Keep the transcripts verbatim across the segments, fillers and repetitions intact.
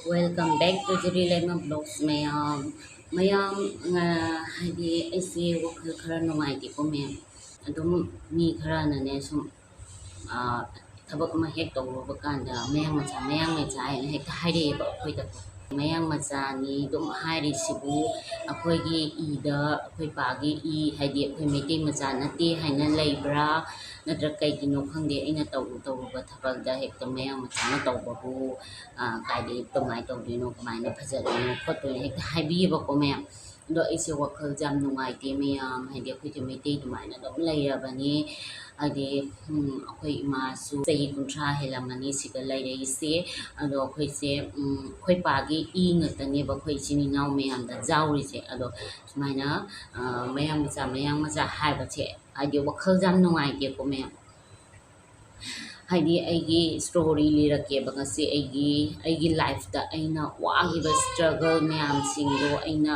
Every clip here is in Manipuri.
Welcome back to Jiri Leima Vlogs, ꯃꯌꯥꯝ꯫ ꯃꯌꯥꯝ, ꯉ-, ꯍꯥꯏꯗꯤ ꯑꯩꯁꯦ ꯋꯥꯈꯜ ꯈꯔ ꯅꯨꯡꯉꯥꯏꯇꯦꯀꯣ, ꯃꯌꯥꯝ꯫ ꯑꯗꯨꯝ ꯃꯤ ꯈꯔꯅꯅꯦ ꯁꯨꯝ, ꯑ, ꯊꯕꯛ ꯑꯃ ꯍꯦꯛ ꯇꯧꯔꯨꯕ ꯀꯥꯟꯗ "ꯃꯌꯥꯡ ꯃꯆꯥ, ꯃꯌꯥꯡ ꯃꯆꯥ" ꯍꯥꯏꯅ ꯍꯦꯛꯇ ꯍꯥꯏꯔꯛꯑꯦꯕ ꯑꯩꯈꯣꯏꯗ꯫ "ꯃꯌꯥꯡ ꯃꯆꯥꯅꯤ" ꯑꯗꯨꯝ ꯍꯥꯏꯔꯤꯁꯤꯕꯨ ꯑꯩꯈꯣꯏꯒꯤ ꯏꯗ, ꯑꯩꯈꯣꯏ ꯄꯥꯒꯤ ꯏ, ꯍꯥꯏꯗꯤ ꯑꯩꯈꯣꯏ ꯃꯩꯇꯩ ꯃꯆꯥ ꯅꯠꯇꯦ ꯍꯥꯏꯅ ꯂꯩꯕ꯭ꯔꯥ? ꯅꯠꯇ꯭ꯔ ꯀꯩꯒꯤꯅꯣ ꯈꯪꯗꯦ, ꯑꯩꯅ ꯇꯧꯔꯨ ꯇꯧꯔꯨꯕ ꯊꯕꯛꯇ ꯍꯦꯛꯇ "ꯃꯌꯥꯡ ꯃꯆꯥꯅ ꯇꯧꯕꯕꯨ, ꯑ, ꯀꯥꯏꯗꯩ ꯀꯃꯥꯏꯅ ꯇꯧꯗꯣꯏꯅꯣ, ꯀꯃꯥꯏꯅ ꯐꯖꯗꯣꯏꯅꯣ ꯈꯣꯠꯇꯣꯏꯅꯣ" ꯍꯦꯛꯇ ꯍꯥꯏꯕꯤꯌꯦꯕꯀꯣ, ꯃꯌꯥꯝ꯫ ꯑꯗꯣ ꯑꯩꯁꯦ ꯋꯥꯈꯜꯁꯦ ꯌꯥꯝ ꯅꯨꯡꯉꯥꯏꯇꯦ, ꯃꯌꯥꯝ꯫ ꯍꯥꯏꯗꯤ ꯑꯩꯈꯣꯏꯁꯦ ꯃꯩꯇꯩ ꯑꯗꯨꯃꯥꯏꯅ ꯑꯗꯨꯝ ꯂꯩꯔꯕꯅꯤ꯫ ꯍꯥꯏꯗꯤ, ꯎꯝ, ꯑꯩꯈꯣꯏ ꯏꯃꯥꯁꯨ ꯆꯍꯤ ꯀꯨꯟꯊ꯭ꯔꯥ ꯍꯦꯜꯂꯝꯃꯅꯤ ꯁꯤꯗ ꯂꯩꯔꯛꯏꯁꯦ꯫ ꯑꯗꯣ ꯑꯩꯈꯣꯏꯁꯦ, ꯎꯝ, ꯑꯩꯈꯣꯏ ꯄꯥꯒꯤ ꯏ ꯉꯥꯛꯇꯅꯦꯕ ꯑꯩꯈꯣꯏ ꯏꯆꯤꯟ ꯏꯅꯥꯎ ꯃꯌꯥꯝꯗ ꯌꯥꯎꯔꯤꯁꯦ꯫ ꯑꯗꯣ ꯁꯨꯃꯥꯏꯅ, ꯑ, "ꯃꯌꯥꯡ ꯃꯆꯥ, ꯃꯌꯥꯡ ꯃꯆꯥ" ꯍꯥꯏꯕꯁꯦ, ꯍꯥꯏꯗꯤ ꯋꯥꯈꯜꯁꯦ ꯌꯥꯝ ꯅꯨꯡꯉꯥꯏꯇꯦꯀꯣ, ꯃꯌꯥꯝ꯫ ꯍꯥꯏꯗꯤ ꯑꯩꯒꯤ story ꯂꯤꯔꯛꯀꯦꯕ ꯉꯁꯤ꯫ ꯑꯩꯒꯤ, ꯑꯩꯒꯤ lifeꯇ ꯑꯩꯅ ꯋꯥꯈꯤꯕ struggle ꯃꯌꯥꯝꯁꯤꯡꯗꯣ ꯑꯩꯅ,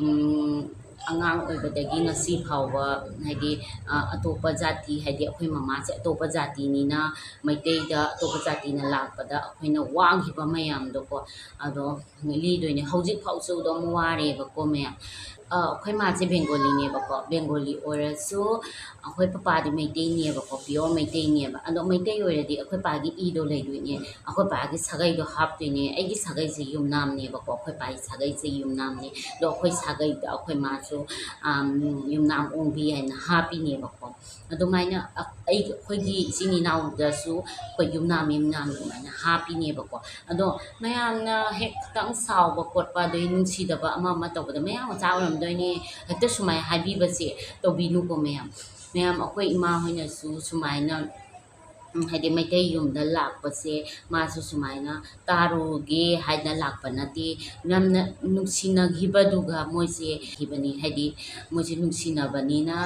ꯎꯝ, ꯑꯉꯥꯡ ꯑꯣꯏꯕꯗꯒꯤ ꯉꯁꯤ ꯐꯥꯎꯕ, ꯍꯥꯏꯗꯤ, ꯑ, ꯑꯇꯣꯞꯄ ꯖꯥꯇꯤ, ꯍꯥꯏꯗꯤ ꯑꯩꯈꯣꯏ ꯃꯃꯥꯁꯦ ꯑꯇꯣꯞꯄ ꯖꯥꯇꯤꯅꯤꯅ, ꯃꯩꯇꯩꯗ ꯑꯇꯣꯞꯄ ꯖꯥꯇꯤꯅ ꯂꯥꯛꯄꯗ ꯑꯩꯈꯣꯏꯅ ꯋꯥꯈꯤꯕ ꯃꯌꯥꯝꯗꯣꯀꯣ, ꯑꯗꯣ ꯂꯤꯗꯣꯏꯅꯦ꯫ ꯍꯧꯖꯤꯛ ꯐꯥꯎꯁꯨ ꯑꯗꯨꯝ ꯋꯥꯔꯦꯕꯀꯣ, ꯃꯌꯥꯝ꯫ ꯑ, ꯑꯩꯈꯣꯏ ꯃꯥꯁꯦ ꯕꯦꯡꯒꯣꯂꯤꯅꯦꯕꯀꯣ꯫ ꯕꯦꯡꯒꯣꯂꯤ ꯑꯣꯏꯔꯁꯨ ꯑꯩꯈꯣꯏ ꯄꯄꯥꯗꯤ ꯃꯩꯇꯩꯅꯦꯕꯀꯣ, pure ꯃꯩꯇꯩꯅꯦꯕ꯫ ꯑꯗꯣ ꯃꯩꯇꯩ ꯑꯣꯏꯔꯗꯤ ꯑꯩꯈꯣꯏ ꯄꯥꯒꯤ ꯏꯗꯣ ꯂꯩꯗꯣꯏꯅꯦ, ꯑꯩꯈꯣꯏ ꯄꯥꯒꯤ ꯁꯥꯒꯩꯗꯣ ꯍꯥꯞꯇꯣꯏꯅꯦ꯫ ꯑꯩꯒꯤ ꯁꯥꯒꯩꯁꯦ ꯌꯨꯝꯅꯥꯝꯅꯦꯕꯀꯣ, ꯑꯩꯈꯣꯏ ꯄꯥꯒꯤ ꯁꯥꯒꯩꯁꯦ ꯌꯨꯝꯅꯥꯝꯅꯦ꯫ ꯑꯗꯣ ꯑꯩꯈꯣꯏ ꯁꯥꯒꯩꯗ ꯑꯩꯈꯣꯏ ꯃꯥꯁꯨ, ꯑꯝ, ꯌꯨꯝꯅꯥꯝ ꯑꯣꯡꯕꯤ ꯍꯥꯏꯅ ꯍꯥꯞꯄꯤꯅꯦꯕꯀꯣ꯫ ꯑꯗꯨꯃꯥꯏꯅ ꯑ-, ꯑꯩ, ꯑꯩꯈꯣꯏꯒꯤ ꯏꯆꯤꯟ ꯏꯅꯥꯎꯗꯁꯨ ꯑꯩꯈꯣꯏ ꯌꯨꯝꯅꯥꯝ, ꯌꯨꯝꯅꯥꯝ ꯑꯗꯨꯃꯥꯏꯅ ꯍꯥꯞꯄꯤꯅꯦꯕꯀꯣ꯫ ꯑꯗꯣ ꯃꯌꯥꯝꯅ ꯍꯦꯛ ꯈꯤꯇꯪ ꯁꯥꯎꯕ ꯈꯣꯠꯄ, ꯑꯗꯩ ꯅꯨꯡꯁꯤꯗꯕ ꯑꯃ ꯑꯃ ꯇꯧꯕꯗ, "ꯃꯌꯥꯡ ꯃꯆꯥ ꯑꯣꯏꯔꯝꯗꯣꯏꯅꯦ, ꯍꯦꯛꯇ ꯁꯨꯃꯥꯏꯅ ꯍꯥꯏꯕꯤꯕꯁꯦ ꯇꯧꯕꯤꯅꯨꯀꯣ, ꯃꯌꯥꯝ"꯫ ꯃꯌꯥꯝ, ꯑꯩꯈꯣꯏ ꯏꯃꯥ ꯍꯣꯏꯅꯁꯨ ꯁꯨꯃꯥꯏꯅ, ꯎꯝ, ꯍꯥꯏꯗꯤ ꯃꯩꯇꯩ ꯌꯨꯝꯗ ꯂꯥꯛꯄꯁꯦ ꯃꯥꯁꯨ ꯁꯨꯃꯥꯏꯅ ꯇꯥꯔꯨꯒꯦ ꯍꯥꯏꯅ ꯂꯥꯛꯄ ꯅꯠꯇꯦ꯫ ꯌꯥꯝꯅ ꯅꯨꯡꯁꯤꯅꯈꯤꯕꯗꯨꯒ ꯃꯣꯏꯁꯦ ꯈꯤꯕꯅꯤ, ꯍꯥꯏꯗꯤ ꯃꯣꯏꯁꯦ ꯅꯨꯡꯁꯤꯅꯕꯅꯤꯅ,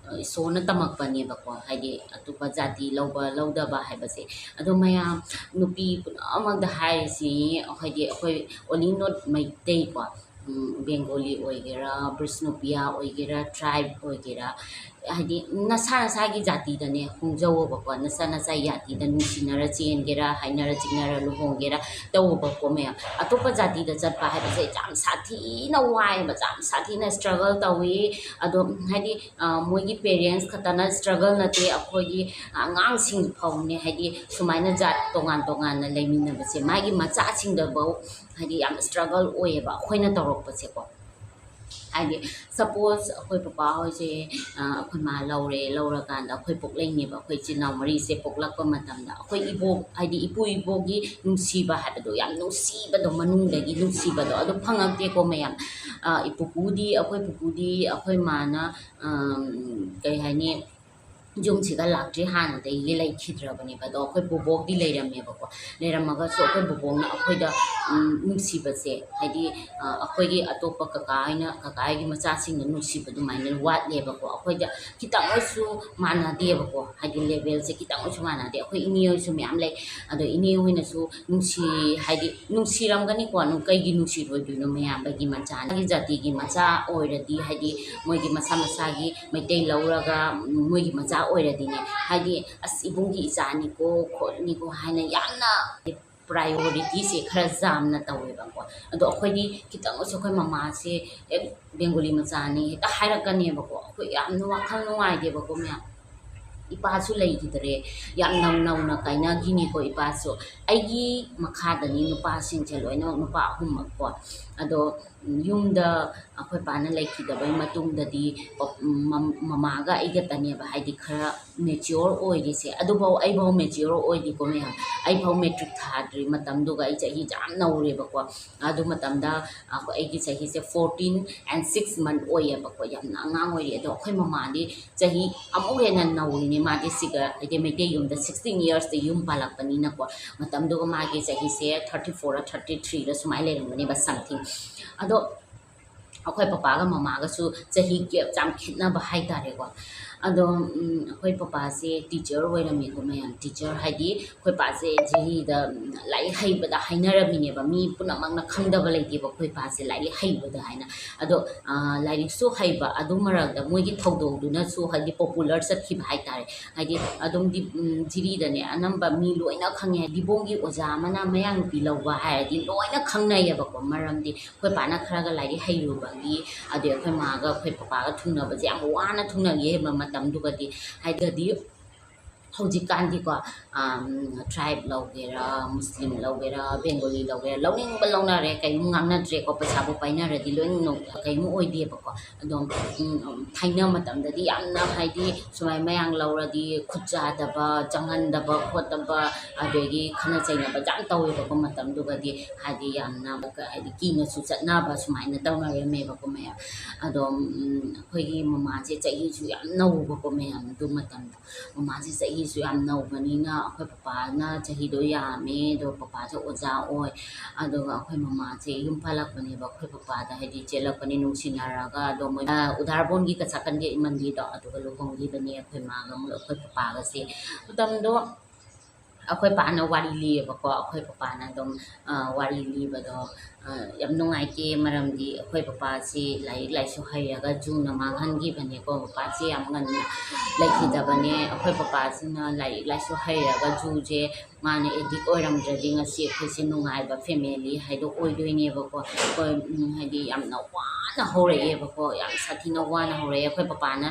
ꯑ, ꯏꯁꯣꯔꯅ ꯇꯝꯃꯛꯄꯅꯦꯕꯀꯣ, ꯍꯥꯏꯗꯤ ꯑꯇꯣꯞꯄ ꯖꯥꯇꯤ ꯂꯧꯕ ꯂꯧꯗꯕ ꯍꯥꯏꯕꯁꯦ꯫ ꯑꯗꯣ ꯃꯌꯥꯝ, ꯅꯨꯄꯤ ꯄꯨꯝꯅꯃꯛꯇ ꯍꯥꯏꯔꯤꯁꯤ, ꯍꯥꯏꯗꯤ ꯑꯩꯈꯣꯏ only not ꯃꯩꯇꯩꯀꯣ, ꯎꯝ, ꯕꯦꯡꯒꯣꯂꯤ ꯑꯣꯏꯒꯦꯔꯥ, ꯕꯤꯁꯅꯨꯄꯤꯌꯥ ꯑꯣꯏꯒꯦꯔꯥ, tribe ꯑꯣꯏꯒꯦꯔꯥ, ꯍꯥꯏꯗꯤ ꯅꯁꯥ ꯅꯁꯥꯒꯤ ꯖꯥꯇꯤꯗꯅꯦ ꯍꯣꯡꯖꯧꯑꯣꯕꯀꯣ, ꯅꯁꯥ ꯅꯁꯥꯒꯤ ꯖꯥꯇꯤꯗ ꯅꯨꯡꯁꯤꯅꯔ ꯆꯦꯟꯒꯦꯔꯥ, ꯍꯥꯏꯅꯔ ꯆꯤꯛꯅꯔ ꯂꯨꯍꯣꯡꯒꯦꯔꯥ ꯇꯧꯑꯣꯕꯀꯣ ꯃꯌꯥꯝ꯫ ꯑꯇꯣꯞꯄ ꯖꯥꯇꯤꯗ ꯆꯠꯄ ꯍꯥꯏꯕꯁꯦ ꯌꯥꯝ ꯁꯥꯊꯤꯅ ꯋꯥꯏꯑꯦꯕ, ꯌꯥꯝ ꯁꯥꯊꯤꯅ struggle ꯇꯧꯏ꯫ ꯑꯗꯣ ꯍꯥꯏꯗꯤ, ꯑ, ꯃꯣꯏꯒꯤ parents ꯈꯛꯇꯅ struggle ꯅꯠꯇꯦ, ꯑꯩꯈꯣꯏꯒꯤ ꯑꯉꯥꯡꯁꯤꯡ ꯐꯥꯎꯅꯦ, ꯍꯥꯏꯗꯤ ꯁꯨꯃꯥꯏꯅ ꯖꯥꯠ ꯇꯣꯉꯥꯟ ꯇꯣꯉꯥꯟꯅ ꯂꯩꯃꯤꯟꯅꯕꯁꯦ ꯃꯥꯒꯤ ꯃꯆꯥꯁꯤꯡꯗꯐꯧ ꯍꯥꯏꯗꯤ ꯌꯥꯝ struggle ꯑꯣꯏꯌꯦꯕ ꯑꯩꯈꯣꯏꯅ ꯇꯧꯔꯛꯄꯁꯦꯀꯣ꯫ ꯍꯥꯏꯗꯤ suppose ꯑꯩꯈꯣꯏ ꯄꯄꯥ ꯍꯣꯏꯁꯦ, ꯑ, ꯑꯩꯈꯣꯏ ꯃꯥ ꯂꯧꯔꯦ, ꯂꯧꯔꯀꯥꯟꯗ ꯑꯩꯈꯣꯏ ꯄꯣꯛꯂꯛꯏꯅꯦꯕ, ꯑꯩꯈꯣꯏ ꯏꯆꯤꯜ ꯏꯅꯥꯎ ꯃꯔꯤꯁꯦ ꯄꯣꯛꯂꯛꯄ ꯃꯇꯝꯗ ꯑꯩꯈꯣꯏ ꯏꯕꯣꯛ, ꯍꯥꯏꯗꯤ ꯏꯄꯨ ꯏꯕꯣꯛꯀꯤ ꯅꯨꯡꯁꯤꯕ ꯍꯥꯏꯕꯗꯣ, ꯌꯥꯝ ꯅꯨꯡꯁꯤꯕꯗꯣ, ꯃꯅꯨꯡꯗꯒꯤ ꯅꯨꯡꯁꯤꯕꯗꯣ ꯑꯗꯨ ꯐꯪꯉꯛꯇꯦꯀꯣ ꯃꯌꯥꯝ꯫ ꯑ, ꯏꯄꯨꯄꯨꯗꯤ, ꯑꯩꯈꯣꯏ ꯄꯨꯄꯨꯗꯤ ꯑꯩꯈꯣꯏ ꯃꯥꯅ, ꯑꯝ, ꯀꯩ ꯍꯥꯏꯅꯤ, ꯌꯨꯝꯁꯤꯗ ꯂꯥꯛꯇ꯭ꯔꯤ ꯍꯥꯟꯅꯗꯒꯤ ꯂꯩꯈꯤꯗ꯭ꯔꯕꯅꯦꯕ꯫ ꯑꯗꯣ ꯑꯩꯈꯣꯏ ꯕꯣꯕꯣꯛꯇꯤ ꯂꯩꯔꯝꯃꯦꯕꯀꯣ꯫ ꯂꯩꯔꯝꯃꯒꯁꯨ ꯑꯩꯈꯣꯏ ꯕꯣꯕꯣꯛꯅ ꯑꯩꯈꯣꯏꯗ, ꯎꯝ, ꯅꯨꯡꯁꯤꯕꯁꯦ, ꯍꯥꯏꯗꯤ, ꯑ, ꯑꯩꯈꯣꯏꯒꯤ ꯑꯇꯣꯞꯄ ꯀꯀꯥ ꯍꯣꯏꯅ, ꯀꯀꯥ ꯍꯣꯏꯒꯤ ꯃꯆꯥꯁꯤꯡꯗ ꯅꯨꯡꯁꯤꯕ ꯑꯗꯨꯃꯥꯏꯅ ꯋꯥꯠꯂꯦꯕꯀꯣ꯫ ꯑꯩꯈꯣꯏꯗ ꯈꯤꯇꯪ ꯑꯣꯏꯁꯨ ꯃꯥꯟꯅꯗꯦꯕꯀꯣ, ꯍꯥꯏꯗꯤ levelꯁꯦ ꯈꯤꯇꯪ ꯑꯣꯏꯁꯨ ꯃꯥꯟꯅꯗꯦ꯫ ꯑꯩꯈꯣꯏ ꯏꯅꯦ ꯍꯣꯏꯁꯨ ꯃꯌꯥꯝ ꯂꯩ, ꯑꯗꯣ ꯏꯅꯦ ꯍꯣꯏꯅꯁꯨ ꯅꯨꯡꯁꯤ, ꯍꯥꯏꯗꯤ ꯅꯨꯡꯁꯤꯔꯝꯒꯅꯤꯀꯣ, ꯅꯨꯡ-, ꯀꯩꯒꯤ ꯅꯨꯡꯁꯤꯔꯣꯏꯗꯣꯏꯅꯣ? ꯃꯌꯥꯝꯕꯒꯤ ꯃꯆꯥꯅꯤ, ꯃꯥꯒꯤ ꯖꯥꯇꯤꯒꯤ ꯃꯆꯥ ꯑꯣꯏꯔꯗꯤ, ꯍꯥꯏꯗꯤ ꯃꯣꯏꯒꯤ ꯃꯁꯥ ꯃꯁꯥꯒꯤ ꯃꯩꯇꯩ ꯂꯧꯔꯒ, ꯎꯝ, ꯃꯣꯏꯒꯤ ꯃꯆꯥ ꯑꯣꯏꯔꯗꯤꯅꯦ, ꯍꯥꯏꯗꯤ ꯑꯁ ꯏꯕꯨꯡꯒꯤ ꯏꯆꯥꯅꯤꯀꯣ ꯈꯣꯠꯅꯤꯀꯣ ꯍꯥꯏꯅ ꯌꯥꯝꯅ priorityꯁꯦ ꯈꯔ ꯌꯥꯝꯅ ꯇꯧꯋꯦꯕꯀꯣ꯫ ꯑꯗꯣ ꯑꯩꯈꯣꯏꯗꯤ ꯈꯤꯇꯪ ꯑꯣꯏꯁꯨ ꯑꯩꯈꯣꯏ ꯃꯃꯥꯁꯦ ꯍꯦꯛ ꯕꯦꯡꯒꯣꯂꯤ ꯃꯆꯥꯅꯤ ꯍꯦꯛꯇ ꯍꯥꯏꯔꯛꯀꯅꯦꯕꯀꯣ꯫ ꯑꯩꯈꯣꯏ ꯌꯥꯝꯅ ꯋꯥꯈꯜ ꯅꯨꯡꯉꯥꯏꯇꯦꯕꯀꯣ ꯃꯌꯥꯝ꯫ ꯏꯄꯥꯁꯨ ꯂꯩꯈꯤꯗ꯭ꯔꯦ, ꯌꯥꯝ ꯅꯧ-, ꯅꯧꯅ ꯀꯥꯏꯅꯈꯤꯅꯤꯀꯣ ꯏꯄꯥꯁꯨ꯫ ꯑꯩꯒꯤ ꯃꯈꯥꯗꯅꯤ ꯅꯨꯄꯥꯁꯤꯡꯁꯦ ꯂꯣꯏꯅꯃꯛ, ꯅꯨꯄꯥ ꯑꯍꯨꯝꯃꯛꯀꯣ꯫ ꯑꯗꯣ ꯌꯨꯝꯗ ꯑꯩꯈꯣꯏ ꯄꯥꯅ ꯂꯩꯈꯤꯗꯕꯩ ꯃꯇꯨꯡꯗꯗꯤ ꯄ-, ꯃꯝ-, ꯃꯃꯥꯒ ꯑꯩꯒꯇꯅꯦꯕ, ꯍꯥꯏꯗꯤ ꯈꯔ mature ꯑꯣꯏꯔꯤꯁꯦ꯫ ꯑꯗꯨꯐꯥꯎ ꯑꯩꯐꯥꯎ mature ꯑꯣꯏꯗꯦꯀꯣ ꯃꯌꯥꯝ꯫ ꯑꯩꯐꯥꯎ matric ꯊꯥꯗ꯭ꯔꯤ ꯃꯇꯝꯗꯨꯒ, ꯑꯩ ꯆꯍꯤ ꯌꯥꯝ ꯅꯧꯔꯦꯕꯀꯣ꯫ ꯑꯗꯨ ꯃꯇꯝꯗ ꯑꯩꯈꯣꯏ, ꯑꯩꯒꯤ ꯆꯍꯤꯁꯦ fourteen and six month ꯑꯣꯏꯌꯦꯕꯀꯣ, ꯌꯥꯝꯅ ꯑꯉꯥꯡ ꯑꯣꯏꯔꯤ꯫ ꯑꯗꯣ ꯑꯩꯈꯣꯏ ꯃꯃꯥꯗꯤ ꯆꯍꯤ ꯑꯃꯨꯛ ꯍꯦꯟꯅ ꯅꯧꯔꯤꯅꯦ꯫ ꯃꯥꯗꯤ ꯁꯤꯒ, ꯍꯥꯏꯗꯤ ꯃꯩꯇꯩ ꯌꯨꯝꯗ sixteen yearsꯇ ꯌꯨꯝ ꯄꯥꯜꯂꯛꯄꯅꯤꯅꯀꯣ, ꯃꯇꯝꯗꯨꯒ ꯃꯥꯒꯤ ꯆꯍꯤꯁꯦ thirty fourꯔ thirty threeꯔ ꯁꯨꯃꯥꯏꯅ ꯂꯩꯔꯝꯒꯅꯦꯕ, something꯫ ꯑꯗꯣ ꯑꯩꯈꯣꯏ ꯄꯄꯥꯒ ꯃꯃꯥꯒꯁꯨ ꯆꯍꯤ gap ꯌꯥꯝ ꯈꯦꯠꯅꯕ ꯍꯥꯏꯇꯥꯔꯦꯀꯣ꯫ ꯑꯗꯣ ꯎꯝ, ꯑꯩꯈꯣꯏ ꯄꯄꯥꯁꯦ ꯇꯤꯆꯔ ꯑꯣꯏꯔꯝꯃꯦꯀꯣ ꯃꯌꯥꯝ꯫ ꯇꯤꯆꯔ ꯍꯥꯏꯗꯤ ꯑꯩꯈꯣꯏ ꯄꯥꯁꯦ ꯖꯤꯔꯤꯗ ꯎꯝ, ꯂꯥꯏꯔꯤꯛ ꯍꯩꯕꯗ ꯍꯥꯏꯅꯔꯝꯃꯤꯅꯦꯕ꯫ ꯃꯤ ꯄꯨꯝꯅꯃꯛꯅ ꯈꯪꯗꯕ ꯂꯩꯇꯦꯕ ꯑꯩꯈꯣꯏ ꯄꯥꯁꯦ ꯂꯥꯏꯔꯤꯛ ꯍꯩꯕꯗ ꯍꯥꯏꯅ꯫ ꯑꯗꯣ ꯑꯥ, ꯂꯥꯏꯔꯤꯛꯁꯨ ꯍꯩꯕ, ꯑꯗꯨ ꯃꯔꯛꯇ ꯃꯣꯏꯒꯤ ꯊꯧꯗꯣꯛꯇꯨꯅꯁꯨ ꯍꯥꯏꯗꯤ ꯄꯣꯄꯨꯂꯔ ꯆꯠꯈꯤꯕ ꯍꯥꯏꯇꯥꯔꯦ꯫ ꯍꯥꯏꯗꯤ ꯑꯗꯨꯝꯗꯤ ꯎꯝ, ꯖꯤꯔꯤꯗꯅꯦ ꯑꯅꯝꯕ ꯃꯤ ꯂꯣꯏꯅ ꯈꯪꯉꯦ꯫ ꯗꯤꯕꯣꯡꯒꯤ ꯑꯣꯖꯥ ꯑꯃꯅ ꯃꯌꯥꯡ ꯅꯨꯄꯤ ꯂꯧꯕ ꯍꯥꯏꯔꯗꯤ ꯂꯣꯏꯅ ꯈꯪꯅꯩꯌꯦꯕꯀꯣ꯫ ꯃꯔꯝꯗꯤ ꯑꯩꯈꯣꯏ ꯄꯥꯅ ꯈꯔꯒ ꯂꯥꯏꯔꯤꯛ ꯍꯩꯔꯨꯕꯒꯤ, ꯑꯗꯩ ꯑꯩꯈꯣꯏ ꯃꯥꯒ ꯑꯩꯈꯣꯏ ꯄꯄꯥꯒ ꯊꯨꯡꯅꯕꯁꯦ ꯌꯥꯝ ꯋꯥꯅ ꯊꯨꯡꯅꯈꯤꯑꯕ ꯃꯇꯝꯗꯨꯒꯗꯤ꯫ ꯍꯥꯏꯗꯤ ꯍꯧꯖꯤꯛꯀꯥꯟꯗꯤꯀꯣ ꯇ꯭ꯔꯥꯏꯕ ꯂꯧꯒꯦꯔꯥ, ꯃꯨꯁꯂꯤꯝ ꯂꯧꯒꯦꯔꯥ, ꯕꯦꯡꯒꯣꯂꯤ ꯂꯧꯒꯦꯔꯥ, ꯂꯧꯅꯤꯡꯕ ꯂꯧꯅꯔꯦ, ꯀꯩꯝ ꯉꯥꯡꯅꯗ꯭ꯔꯦꯀꯣ, ꯄꯩꯁꯥꯕꯨ ꯄꯥꯏꯅꯔꯗꯤ ꯂꯣꯏꯅ ꯀꯩꯝ ꯑꯣꯏꯗꯦꯕꯀꯣ꯫ ꯑꯗꯣ ꯎꯝ, ꯊꯥꯏꯅ ꯃꯇꯝꯗꯗꯤ ꯌꯥꯝꯅ ꯍꯥꯏꯗꯤ ꯁꯨꯃꯥꯏꯅ ꯃꯌꯥꯡ ꯂꯧꯔꯗꯤ ꯈꯨꯠ ꯆꯥꯗꯕ, ꯆꯪꯍꯟꯗꯕ ꯈꯣꯠꯇꯕ, ꯑꯗꯒꯤ ꯈꯠꯅ ꯆꯩꯅꯕ ꯌꯥꯝ ꯇꯧꯋꯦꯕꯀꯣ ꯃꯇꯝꯗꯨꯒꯗꯤ꯫ ꯍꯥꯏꯗꯤ ꯌꯥꯝꯅ ꯍꯥꯏꯗꯤ ꯀꯤꯅꯁꯨ ꯆꯠꯅꯕ ꯁꯨꯃꯥꯏꯅ ꯇꯧꯅꯔꯝꯃꯦꯕꯀꯣ ꯃꯌꯥꯝ꯫ ꯑꯗꯣ ꯎꯝ, ꯑꯩꯈꯣꯏꯒꯤ ꯃꯃꯥꯁꯦ ꯆꯍꯤꯁꯨ ꯌꯥꯝ ꯅꯧꯕꯀꯣ ꯃꯌꯥꯝ ꯑꯗꯨ ꯃꯇꯝꯗ꯫ ꯃꯃꯥꯁꯦ ꯆꯍꯤꯁꯨ ꯌꯥꯝ ꯅꯧꯕꯅꯤꯅ ꯑꯩꯈꯣꯏ ꯄꯄꯥꯅ ꯆꯍꯤꯗꯣ ꯌꯥꯝꯃꯦ, ꯑꯗꯣ ꯄꯄꯥꯁꯦ ꯑꯣꯖꯥ ꯑꯣꯏ꯫ ꯑꯗꯨꯒ ꯑꯩꯈꯣꯏ ꯃꯃꯥꯁꯦ ꯌꯨꯝ ꯄꯥꯜꯂꯛꯄꯅꯦꯕ ꯑꯩꯈꯣꯏ ꯄꯄꯥꯗ, ꯍꯥꯏꯗꯤ ꯆꯦꯜꯂꯛꯄꯅꯤ ꯅꯨꯡꯁꯤꯅꯔꯒ꯫ ꯑꯗꯣ ꯃꯣꯏ ꯎꯗꯥꯔꯕꯣꯟꯒꯤ ꯀꯆꯥꯀꯟꯒꯤ ꯃꯟꯗꯤꯔꯗꯣ ꯑꯗꯨꯒ ꯂꯨꯍꯣꯡꯈꯤꯕꯅꯦ ꯑꯩꯈꯣꯏ ꯃꯥꯒ ꯑꯩꯈꯣꯏ ꯄꯄꯥꯒꯁꯦ꯫ ꯃꯇꯝꯗꯣ ꯑꯩꯈꯣꯏ ꯄꯥꯅ ꯋꯥꯔꯤ ꯂꯤꯌꯦꯕꯀꯣ꯫ ꯑꯩꯈꯣꯏ ꯄꯄꯥꯅ ꯑꯗꯨꯝ ꯋꯥꯔꯤ ꯂꯤꯕꯗꯣ ꯌꯥꯝ ꯅꯨꯡꯉꯥꯏꯇꯦ꯫ ꯃꯔꯝꯗꯤ ꯑꯩꯈꯣꯏ ꯄꯄꯥꯁꯤ ꯂꯥꯏꯔꯤꯛ ꯂꯥꯏꯁꯨ ꯍꯩꯔꯒ ꯖꯨꯅ ꯃꯥꯡꯍꯟꯈꯤꯕꯅꯦꯀꯣ꯫ ꯄꯄꯥꯁꯤ ꯌꯥꯝ ꯉꯟꯅ ꯂꯩꯈꯤꯗꯕꯅꯦ꯫ ꯑꯩꯈꯣꯏ ꯄꯄꯥꯁꯤꯅ ꯂꯥꯏꯔꯤꯛ ꯂꯥꯏꯁꯨ ꯍꯩꯔꯒ ꯖꯨꯁꯦ ꯃꯥꯅ ꯑꯦꯗꯤꯛ ꯑꯣꯏꯔꯝꯗ꯭ꯔꯗꯤ ꯉꯁꯤ ꯑꯩꯈꯣꯏꯁꯦ ꯅꯨꯡꯉꯥꯏꯕ ꯐꯦꯃꯤꯂꯤ ꯍꯥꯏꯗꯣ ꯑꯣꯏꯗꯣꯏꯅꯦꯕꯀꯣ꯫ ꯑꯩꯈꯣꯏ ꯍꯥꯏꯗꯤ ꯌꯥꯝꯅ ꯋꯥꯅ ꯍꯧꯔꯛꯑꯦꯕꯀꯣ, ꯌꯥꯝ ꯁꯥꯊꯤꯅ ꯋꯥꯅ ꯍꯧꯔꯛꯑꯦ꯫ ꯑꯩꯈꯣꯏ ꯄꯄꯥꯅ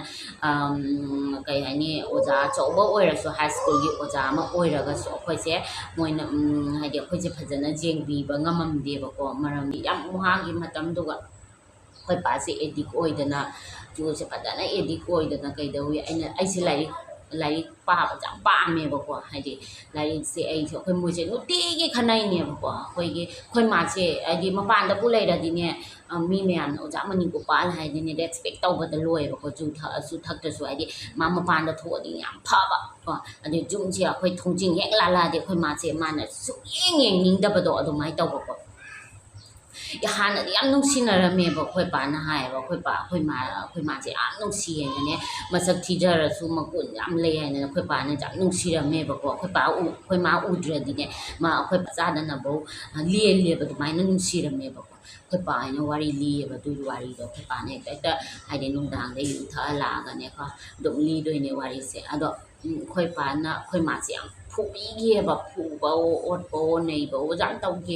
ꯀꯩ ꯍꯥꯏꯅꯤ, ꯑꯣꯖꯥ ꯑꯆꯧꯕ ꯑꯣꯏꯔꯁꯨ, ꯍꯥꯏ ꯁ꯭ꯀꯨꯜꯒꯤ ꯑꯣꯖꯥ ꯑꯃ ꯑꯣꯏꯔꯒꯁꯨ ꯑꯩꯈꯣꯏꯁꯦ ꯃꯣꯏꯅ ꯍꯥꯏꯗꯤ ꯑꯩꯈꯣꯏꯁꯦ ꯐꯖꯅ ꯌꯦꯡꯕꯤꯕ ꯉꯝꯃꯝꯗꯦꯕꯀꯣ꯫ ꯃꯔꯝꯗꯤ ꯌꯥꯝ ꯋꯥꯒꯤ ꯃꯇꯝꯗꯨꯒ ꯑꯩꯈꯣꯏ ꯄꯥꯁꯦ ꯑꯦꯗꯤꯛ ꯑꯣꯏꯗꯅ, ꯖꯨꯁꯦ ꯐꯖꯅ ꯑꯦꯗꯤꯛ ꯑꯣꯏꯗꯅ ꯀꯩꯗꯧꯏ꯫ ꯑꯩꯅ ꯑꯩꯁꯦ ꯂꯥꯏꯔꯤꯛ ꯂꯥꯏꯔꯤꯛ ꯄꯥꯕꯁꯦ ꯌꯥꯝ ꯄꯥꯝꯃꯦꯕꯀꯣ꯫ ꯍꯥꯏꯗꯤ ꯂꯥꯏꯔꯤꯛꯁꯦ ꯑꯩꯁꯦ ꯑꯩꯈꯣꯏ ꯃꯣꯏꯁꯦ ꯅꯨꯡꯇꯤꯒꯤ ꯈꯠꯅꯩꯅꯦꯕꯀꯣ꯫ ꯑꯩꯈꯣꯏꯒꯤ ꯑꯩꯈꯣꯏ ꯃꯥꯁꯦ ꯍꯥꯏꯗꯤ ꯃꯄꯥꯟꯗꯕꯨ ꯂꯩꯔꯗꯤꯅꯦ, ꯃꯤ ꯃꯌꯥꯝꯅ ꯑꯣꯖꯥ ꯃꯅꯤ ꯒꯣꯄꯥꯜ ꯍꯥꯏꯗꯤꯅꯦ ꯔꯦꯁꯄꯦꯛ ꯇꯧꯕꯗ ꯂꯣꯏꯌꯦꯕꯀꯣ꯫ ꯖꯨ ꯊꯛꯑꯁꯨ ꯊꯛꯇ꯭ꯔꯁꯨ ꯍꯥꯏꯗꯤ ꯃꯥ ꯃꯄꯥꯟꯗ ꯊꯣꯛꯑꯗꯤ ꯌꯥꯝ ꯐꯕ ꯀꯣ꯫ ꯑꯗꯩ ꯖꯨꯁꯦ ꯑꯩꯈꯣꯏ ꯊꯣꯡꯖꯤꯟ ꯍꯦꯛ ꯂꯥꯜꯂꯛꯑꯗꯤ ꯑꯩꯈꯣꯏ ꯃꯥꯁꯦ ꯃꯥꯅ ꯁꯨꯛꯌꯦꯡ ꯌꯦꯡꯅꯤꯡꯗꯕꯗꯣ ꯑꯗꯨꯃꯥꯏꯅ ꯇꯧꯕꯀꯣ꯫ ꯍꯥꯟꯅꯗꯤ ꯌꯥꯝ ꯅꯨꯡꯁꯤꯅꯔꯝꯃꯦꯕ꯫ ꯑꯩꯈꯣꯏ ꯄꯥꯅ ꯍꯥꯏꯌꯦꯕ, ꯑꯩꯈꯣꯏ ꯄꯥ, ꯑꯩꯈꯣꯏ ꯃꯥ, ꯑꯩꯈꯣꯏ ꯃꯥꯁꯦ ꯌꯥꯝ ꯅꯨꯡꯁꯤ ꯍꯥꯏꯅꯅꯦ, ꯃꯁꯛ ꯊꯤꯖꯔꯁꯨ ꯃꯒꯨꯟ ꯌꯥꯝ ꯂꯩ ꯍꯥꯏꯅ ꯑꯩꯈꯣꯏ ꯄꯥꯅ ꯌꯥꯝ ꯅꯨꯡꯁꯤꯔꯝꯃꯦꯕꯀꯣ꯫ ꯑꯩꯈꯣꯏ ꯄꯥ ꯎ-, ꯑꯩꯈꯣꯏ ꯃꯥ ꯎꯗ꯭ꯔꯗꯤꯅꯦ, ꯃꯥ ꯑꯩꯈꯣꯏ ꯆꯥꯗꯅꯕꯧ ꯂꯦꯜꯂꯦꯕ, ꯑꯗꯨꯃꯥꯏꯅ ꯅꯨꯡꯁꯤꯔꯝꯃꯦꯕꯀꯣ꯫ ꯑꯩꯈꯣꯏ ꯄꯥ ꯍꯥꯏꯅ ꯋꯥꯔꯤ ꯂꯤꯌꯦꯕ, ꯑꯗꯨꯒꯤ ꯋꯥꯔꯤꯗꯣ ꯑꯩꯈꯣꯏ ꯄꯥꯅ ꯍꯦꯛꯇ, ꯍꯦꯛꯇ ꯍꯥꯏꯗꯤ ꯅꯨꯡꯗꯥꯡꯗ ꯌꯨ ꯊꯛꯑ ꯂꯥꯛꯑꯒꯅꯦꯀꯣ, ꯑꯗꯨꯝ ꯂꯤꯗꯣꯏꯅꯦ ꯋꯥꯔꯤꯁꯦ꯫ ꯑꯗꯣ ꯎꯝ, ꯑꯩꯈꯣꯏ ꯄꯥꯅ ꯑꯩꯈꯣꯏ ꯃꯥꯁꯦ ꯌꯥꯝ ꯐꯨꯕꯤꯈꯤꯑꯕ, ꯐꯨꯕꯋꯣ, ꯑꯣꯠꯄꯋꯣ, ꯅꯩꯕꯋꯣ ꯌꯥꯝ ꯇꯧꯈꯤ꯫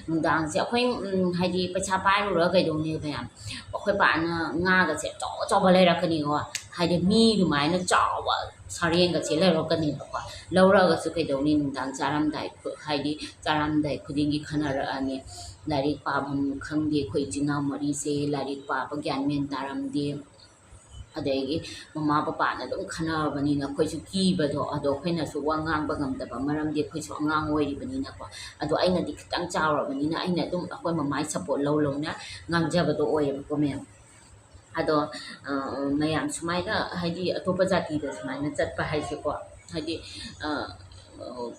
ꯅꯨꯡꯗꯥꯡꯁꯦ ꯑꯩꯈꯣꯏ, ꯎꯝ, ꯍꯥꯏꯗꯤ ꯄꯩꯁꯥ ꯄꯥꯏꯔꯨꯔ ꯀꯩꯗꯧꯅꯤ ꯃꯌꯥꯝ, ꯑꯩꯈꯣꯏ ꯄꯥꯅ ꯉꯥꯒꯁꯦ ꯑꯆꯧ ꯑꯆꯧꯕ ꯂꯩꯔꯛꯀꯅꯤꯀꯣ, ꯍꯥꯏꯗꯤ ꯃꯤ ꯑꯗꯨꯃꯥꯏꯅ ꯆꯥꯎꯕ ꯁꯔꯦꯡꯒꯁꯦ ꯂꯩꯔꯛꯀꯅꯦꯕꯀꯣ꯫ ꯂꯧꯔꯛꯑꯒꯁꯨ ꯀꯩꯗꯧꯅꯤ, ꯅꯨꯡꯗꯥꯡ ꯆꯥꯔꯝꯗꯥꯏ ꯈꯨ-, ꯍꯥꯏꯗꯤ ꯆꯥꯔꯝꯗꯥꯏ ꯈꯨꯗꯤꯡꯒꯤ ꯈꯟꯅꯔꯛꯑꯅꯤ, ꯂꯥꯏꯔꯤꯛ ꯄꯥꯐꯝ ꯈꯪꯗꯦ, ꯑꯩꯈꯣꯏ ꯏꯆꯤꯟ ꯏꯅꯥꯎ ꯃꯔꯤꯁꯦ ꯂꯥꯏꯔꯤꯛ ꯄꯥꯕ ꯒ꯭ꯌꯥꯟ ꯃꯦꯟ ꯇꯥꯔꯝꯗꯦ꯫ ꯑꯗꯒꯤ ꯃꯃꯥ ꯄꯄꯥꯅ ꯑꯗꯨꯝ ꯈꯟꯅꯔꯕꯅꯤꯅ ꯑꯩꯈꯣꯏꯁꯨ ꯀꯤꯕꯗꯣ, ꯑꯗꯣ ꯑꯩꯈꯣꯏꯅꯁꯨ ꯋꯥ ꯉꯥꯡꯕ ꯉꯝꯗꯕ, ꯃꯔꯝꯗꯤ ꯑꯩꯈꯣꯏꯁꯨ ꯑꯉꯥꯡ ꯑꯣꯏꯔꯤꯕꯅꯤꯅꯀꯣ꯫ ꯑꯗꯣ ꯑꯩꯅꯗꯤ ꯈꯤꯇꯪ ꯆꯥꯎꯔꯕꯅꯤꯅ ꯑꯩꯅ ꯑꯗꯨꯝ ꯑꯩꯈꯣꯏ ꯃꯃꯥꯒꯤ ꯁꯞꯄꯣꯔꯠ ꯂꯧ ꯂꯧꯅ ꯉꯥꯡꯖꯕꯗꯣ ꯑꯣꯏꯌꯦꯕꯀꯣ ꯃꯌꯥꯝ꯫ ꯑꯗꯣ, ꯑ, ꯃꯌꯥꯝ ꯁꯨꯃꯥꯏꯅ, ꯍꯥꯏꯗꯤ ꯑꯇꯣꯞꯄ ꯖꯥꯇꯤꯗ ꯁꯨꯃꯥꯏꯅ ꯆꯠꯄ ꯍꯥꯏꯁꯦꯀꯣ, ꯍꯥꯏꯗꯤ, ꯑ,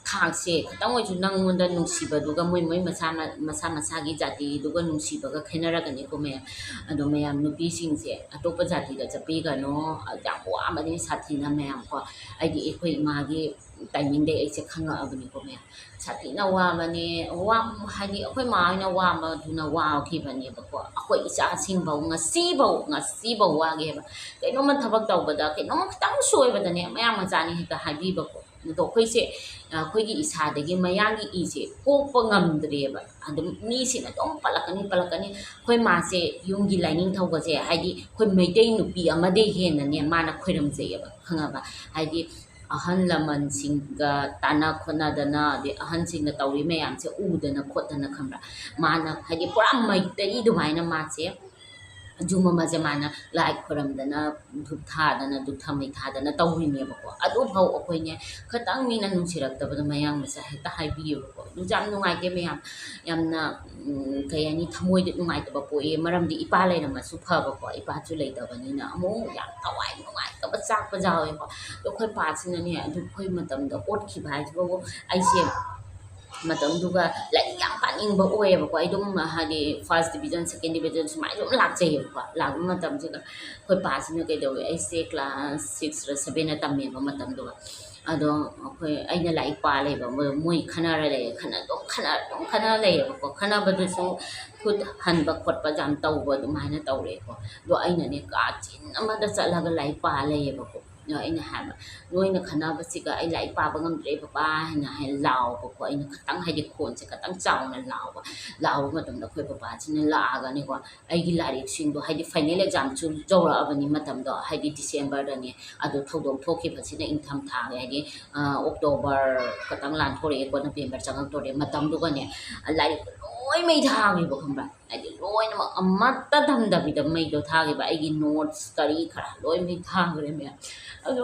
ꯊꯥꯛꯁꯦ ꯈꯤꯇꯪ ꯑꯣꯏꯁꯨ ꯅꯪꯉꯣꯟꯗ ꯅꯨꯡꯁꯤꯕꯗꯨꯒ ꯃꯣꯏ, ꯃꯣꯏ ꯃꯁꯥ ꯃ-, ꯃꯁꯥ ꯃꯁꯥꯒꯤ ꯖꯥꯇꯤꯗꯨꯒ ꯅꯨꯡꯁꯤꯕꯒ ꯈꯦꯠꯅꯔꯛꯀꯅꯤꯀꯣ ꯃꯌꯥꯝ꯫ ꯑꯗꯣ ꯃꯌꯥꯝ ꯅꯨꯄꯤꯁꯤꯡꯁꯦ ꯑꯇꯣꯞꯄ ꯖꯥꯇꯤꯗ ꯆꯠꯄꯤꯒꯅꯣ, ꯌꯥꯝ ꯋꯥꯕꯅꯤ ꯁꯥꯊꯤꯅ ꯃꯌꯥꯝ ꯀꯣ꯫ ꯑꯩꯗꯤ ꯑꯩꯈꯣꯏ ꯏꯃꯥꯒꯤ timingꯗꯩ ꯑꯩꯁꯦ ꯈꯪꯉꯛꯑꯕꯅꯤꯀꯣ ꯃꯌꯥꯝ꯫ ꯁꯥꯊꯤꯅ ꯋꯥꯕꯅꯦ, ꯋꯥ-, ꯍꯥꯏꯗꯤ ꯑꯩꯈꯣꯏ ꯃꯥ ꯍꯣꯏꯅ ꯋꯥꯕꯗꯨꯅ ꯋꯥꯈꯤꯕꯅꯦꯕꯀꯣ꯫ ꯑꯩꯈꯣꯏ ꯏꯆꯥꯁꯤꯡꯐꯧ ꯉꯁꯤꯐꯧ, ꯉꯁꯤꯐꯧ ꯋꯥꯒꯦꯕ꯫ ꯀꯩꯅꯣꯝꯃ ꯊꯕꯛ ꯇꯧꯕꯗ ꯀꯩꯅꯣꯝꯃ ꯈꯤꯇꯪ ꯁꯣꯏꯕꯗꯅꯦ ꯃꯌꯥꯡ ꯃꯆꯥꯅꯤ ꯍꯦꯛꯇ ꯍꯥꯏꯕꯤꯕꯀꯣ꯫ ꯑꯗꯣ ꯑꯩꯈꯣꯏꯁꯦ, ꯑꯩꯈꯣꯏꯒꯤ ꯏꯁꯥꯗꯒꯤ ꯃꯌꯥꯡꯒꯤ ꯏꯁꯦ ꯀꯣꯛꯄ ꯉꯝꯗ꯭ꯔꯦꯕ꯫ ꯑꯗꯨꯝ ꯃꯤꯁꯤꯅ ꯑꯗꯨꯝ ꯄꯜꯂꯛꯀꯅꯤ, ꯄꯜꯂꯛꯀꯅꯤ꯫ ꯑꯩꯈꯣꯏ ꯃꯥꯁꯦ ꯌꯨꯝꯒꯤ ꯂꯥꯏꯅꯤꯡꯊꯧꯒꯁꯦ, ꯍꯥꯏꯗꯤ ꯑꯩꯈꯣꯏ ꯃꯩꯇꯩ ꯅꯨꯄꯤ ꯑꯃꯗꯩ ꯍꯦꯟꯅꯅꯦ ꯃꯥꯅ ꯈꯣꯏꯔꯝꯖꯩꯌꯦꯕ, ꯈꯪꯉꯕ? ꯍꯥꯏꯗꯤ ꯑꯍꯜ ꯂꯃꯟꯁꯤꯡꯒ ꯇꯥꯟꯅ ꯈꯣꯠꯅꯗꯅ, ꯑꯗꯩ ꯑꯍꯟꯁꯤꯡꯅ ꯇꯧꯔꯤ ꯃꯌꯥꯝꯁꯦ ꯎꯗꯅ ꯈꯣꯠꯇꯅ, ꯈꯪꯕ꯭ꯔꯥ? ꯃꯥꯅ ꯍꯥꯏꯗꯤ ꯄꯨꯔꯥ ꯃꯩꯇꯩ ꯑꯗꯨꯃꯥꯏꯅ ꯃꯥꯁꯦ ꯌꯨꯝ ꯑꯃꯁꯦ ꯃꯥꯅ ꯂꯥꯏ ꯈꯣꯏꯔꯝꯗꯅ, ꯙꯨꯞ ꯊꯥꯗꯅ, ꯙꯨꯞ ꯊꯥꯃꯩ ꯊꯥꯗꯅ ꯇꯧꯔꯤꯅꯦꯕꯀꯣ꯫ ꯑꯗꯨꯐꯥꯎ ꯑꯩꯈꯣꯏꯅꯦ ꯈꯤꯇꯪ ꯃꯤꯅ ꯅꯨꯡꯁꯤꯔꯛꯇꯕꯗꯣ ꯃꯌꯥꯡ ꯃꯆꯥ ꯍꯦꯛꯇ ꯍꯥꯏꯕꯤꯌꯦꯕꯀꯣ꯫ ꯑꯗꯨꯁꯨ ꯌꯥꯝ ꯅꯨꯡꯉꯥꯏꯇꯦ ꯃꯌꯥꯝ, ꯌꯥꯝꯅ, ꯎꯝ, ꯀꯩ ꯍꯥꯏꯅꯤ, ꯊꯃꯣꯏꯗ ꯅꯨꯡꯉꯥꯏꯇꯕ ꯄꯣꯛꯑꯦ꯫ ꯃꯔꯝꯗꯤ ꯏꯄꯥ ꯂꯩꯔꯝꯃꯁꯨ ꯐꯕꯀꯣ, ꯏꯄꯥꯁꯨ ꯂꯩꯇꯕꯅꯤꯅ ꯑꯃꯨꯛ ꯌꯥꯝ ꯊꯋꯥꯏ ꯅꯨꯡꯉꯥꯏꯇꯕ ꯆꯥꯛꯄ ꯌꯥꯎꯋꯦꯀꯣ꯫ ꯑꯗꯣ ꯑꯩꯈꯣꯏ ꯄꯥꯁꯤꯅꯅꯦ, ꯑꯗꯨ ꯑꯩꯈꯣꯏ ꯃꯇꯝꯗ ꯑꯣꯠꯈꯤꯕ ꯍꯥꯏꯁꯤꯕꯨ ꯑꯩꯁꯦ ꯃꯇꯝꯗꯨꯒ ꯂꯥꯏꯔꯤꯛ ꯌꯥꯝ ꯄꯥꯅꯤꯡꯕ ꯑꯣꯏꯌꯦꯕꯀꯣ꯫ ꯑꯩ ꯑꯗꯨꯝ ꯍꯥꯏꯗꯤ first division, second division ꯁꯨꯃꯥꯏꯅ ꯑꯗꯨꯝ ꯂꯥꯛꯆꯩꯌꯦꯕꯀꯣ꯫ ꯂꯥꯛꯄ ꯃꯇꯝꯁꯤꯗ ꯑꯩꯈꯣꯏ ꯄꯥꯁꯤꯅ ꯀꯩꯗꯧꯋꯦ, ꯑꯩꯁꯦ class six ꯔ seven ꯗ ꯇꯝꯃꯦꯕ ꯃꯇꯝꯗꯨꯒ꯫ ꯑꯗꯣ ꯑꯩꯈꯣꯏ, ꯑꯩꯅ ꯂꯥꯏꯔꯤꯛ ꯄꯥ ꯂꯩꯕ, ꯃꯣꯏ, ꯃꯣꯏ ꯈꯠꯅꯔ ꯂꯩꯌꯦ, ꯈꯠꯅ ꯑꯗꯨꯝ ꯈꯠꯅ ꯑꯗꯨꯝ ꯈꯠꯅ ꯂꯩꯌꯦꯕꯀꯣ꯫ ꯈꯠꯅꯕꯗꯨꯁꯨ ꯈꯨꯠ ꯍꯟꯕ ꯈꯣꯠꯄ ꯌꯥꯝ ꯇꯧꯕ ꯑꯗꯨꯃꯥꯏꯅ ꯇꯧꯔꯛꯑꯦꯀꯣ꯫ ꯑꯗꯣ ꯑꯩꯅꯅꯦ ꯀꯥꯆꯤꯟ ꯑꯃꯗ ꯆꯠꯂꯒ ꯂꯥꯏꯔꯤꯛ ꯄꯥ ꯂꯩꯌꯦꯕꯀꯣ꯫ ꯑꯗꯣ ꯑꯩꯅ ꯍꯥꯏꯕ, "ꯅꯣꯏꯅ ꯈꯠꯅꯕꯁꯤꯒ ꯑꯩ ꯂꯥꯏꯔꯤꯛ ꯄꯥꯕ ꯉꯝꯗ꯭ꯔꯦ ꯕꯕꯥ" ꯍꯥꯏꯅ ꯍꯥꯏ ꯂꯥꯎꯕꯀꯣ꯫ ꯑꯩꯅ ꯈꯇꯪ ꯍꯥꯏꯗꯤ ꯈꯣꯟꯁꯦ ꯈꯇꯪ ꯆꯥꯎꯅ ꯂꯥꯎꯕ, ꯂꯥꯎꯕ ꯃꯇꯝꯗ ꯑꯩꯈꯣꯏ ꯕꯕꯥꯁꯤꯅ ꯂꯥꯛꯑꯒꯅꯦꯀꯣ, ꯑꯩꯒꯤ ꯂꯥꯏꯔꯤꯛꯁꯤꯡꯗꯣ, ꯍꯥꯏꯗꯤ final exam ꯁꯨ ꯌꯧꯔꯛꯑꯕꯅꯤ ꯃꯇꯝꯗꯣ, ꯍꯥꯏꯗꯤ December ꯗꯅꯦ, ꯑꯗꯣ ꯊꯧꯗꯣꯛ ꯊꯣꯛꯈꯤꯕꯁꯤꯅ ꯏꯪꯊꯝ ꯊꯥꯒꯤ, ꯍꯥꯏꯗꯤ, ꯑ, October ꯈꯇꯪ ꯂꯥꯟꯊꯣꯔꯛꯑꯦꯀꯣ, November ꯆꯪꯉꯛꯇꯣꯔꯦ ꯃꯇꯝꯗꯨꯒꯅꯦ, ꯂꯥꯏꯔꯤꯛ ꯂꯣꯏꯃꯩ ꯊꯥꯈ꯭ꯔꯤꯕ, ꯈꯪꯕ꯭ꯔꯥ? ꯍꯥꯏꯗꯤ ꯂꯣꯏꯅꯃꯛ ꯑꯃꯠꯇ ꯊꯝꯗꯕꯤꯗ ꯃꯩꯗꯣ ꯊꯥꯈꯤꯕ, ꯑꯩꯒꯤ notes ꯀꯔꯤ ꯀꯔꯥ ꯂꯣꯏꯃꯩ ꯊꯥꯈ꯭ꯔꯦ ꯃꯌꯥꯝ꯫ ꯑꯗꯣ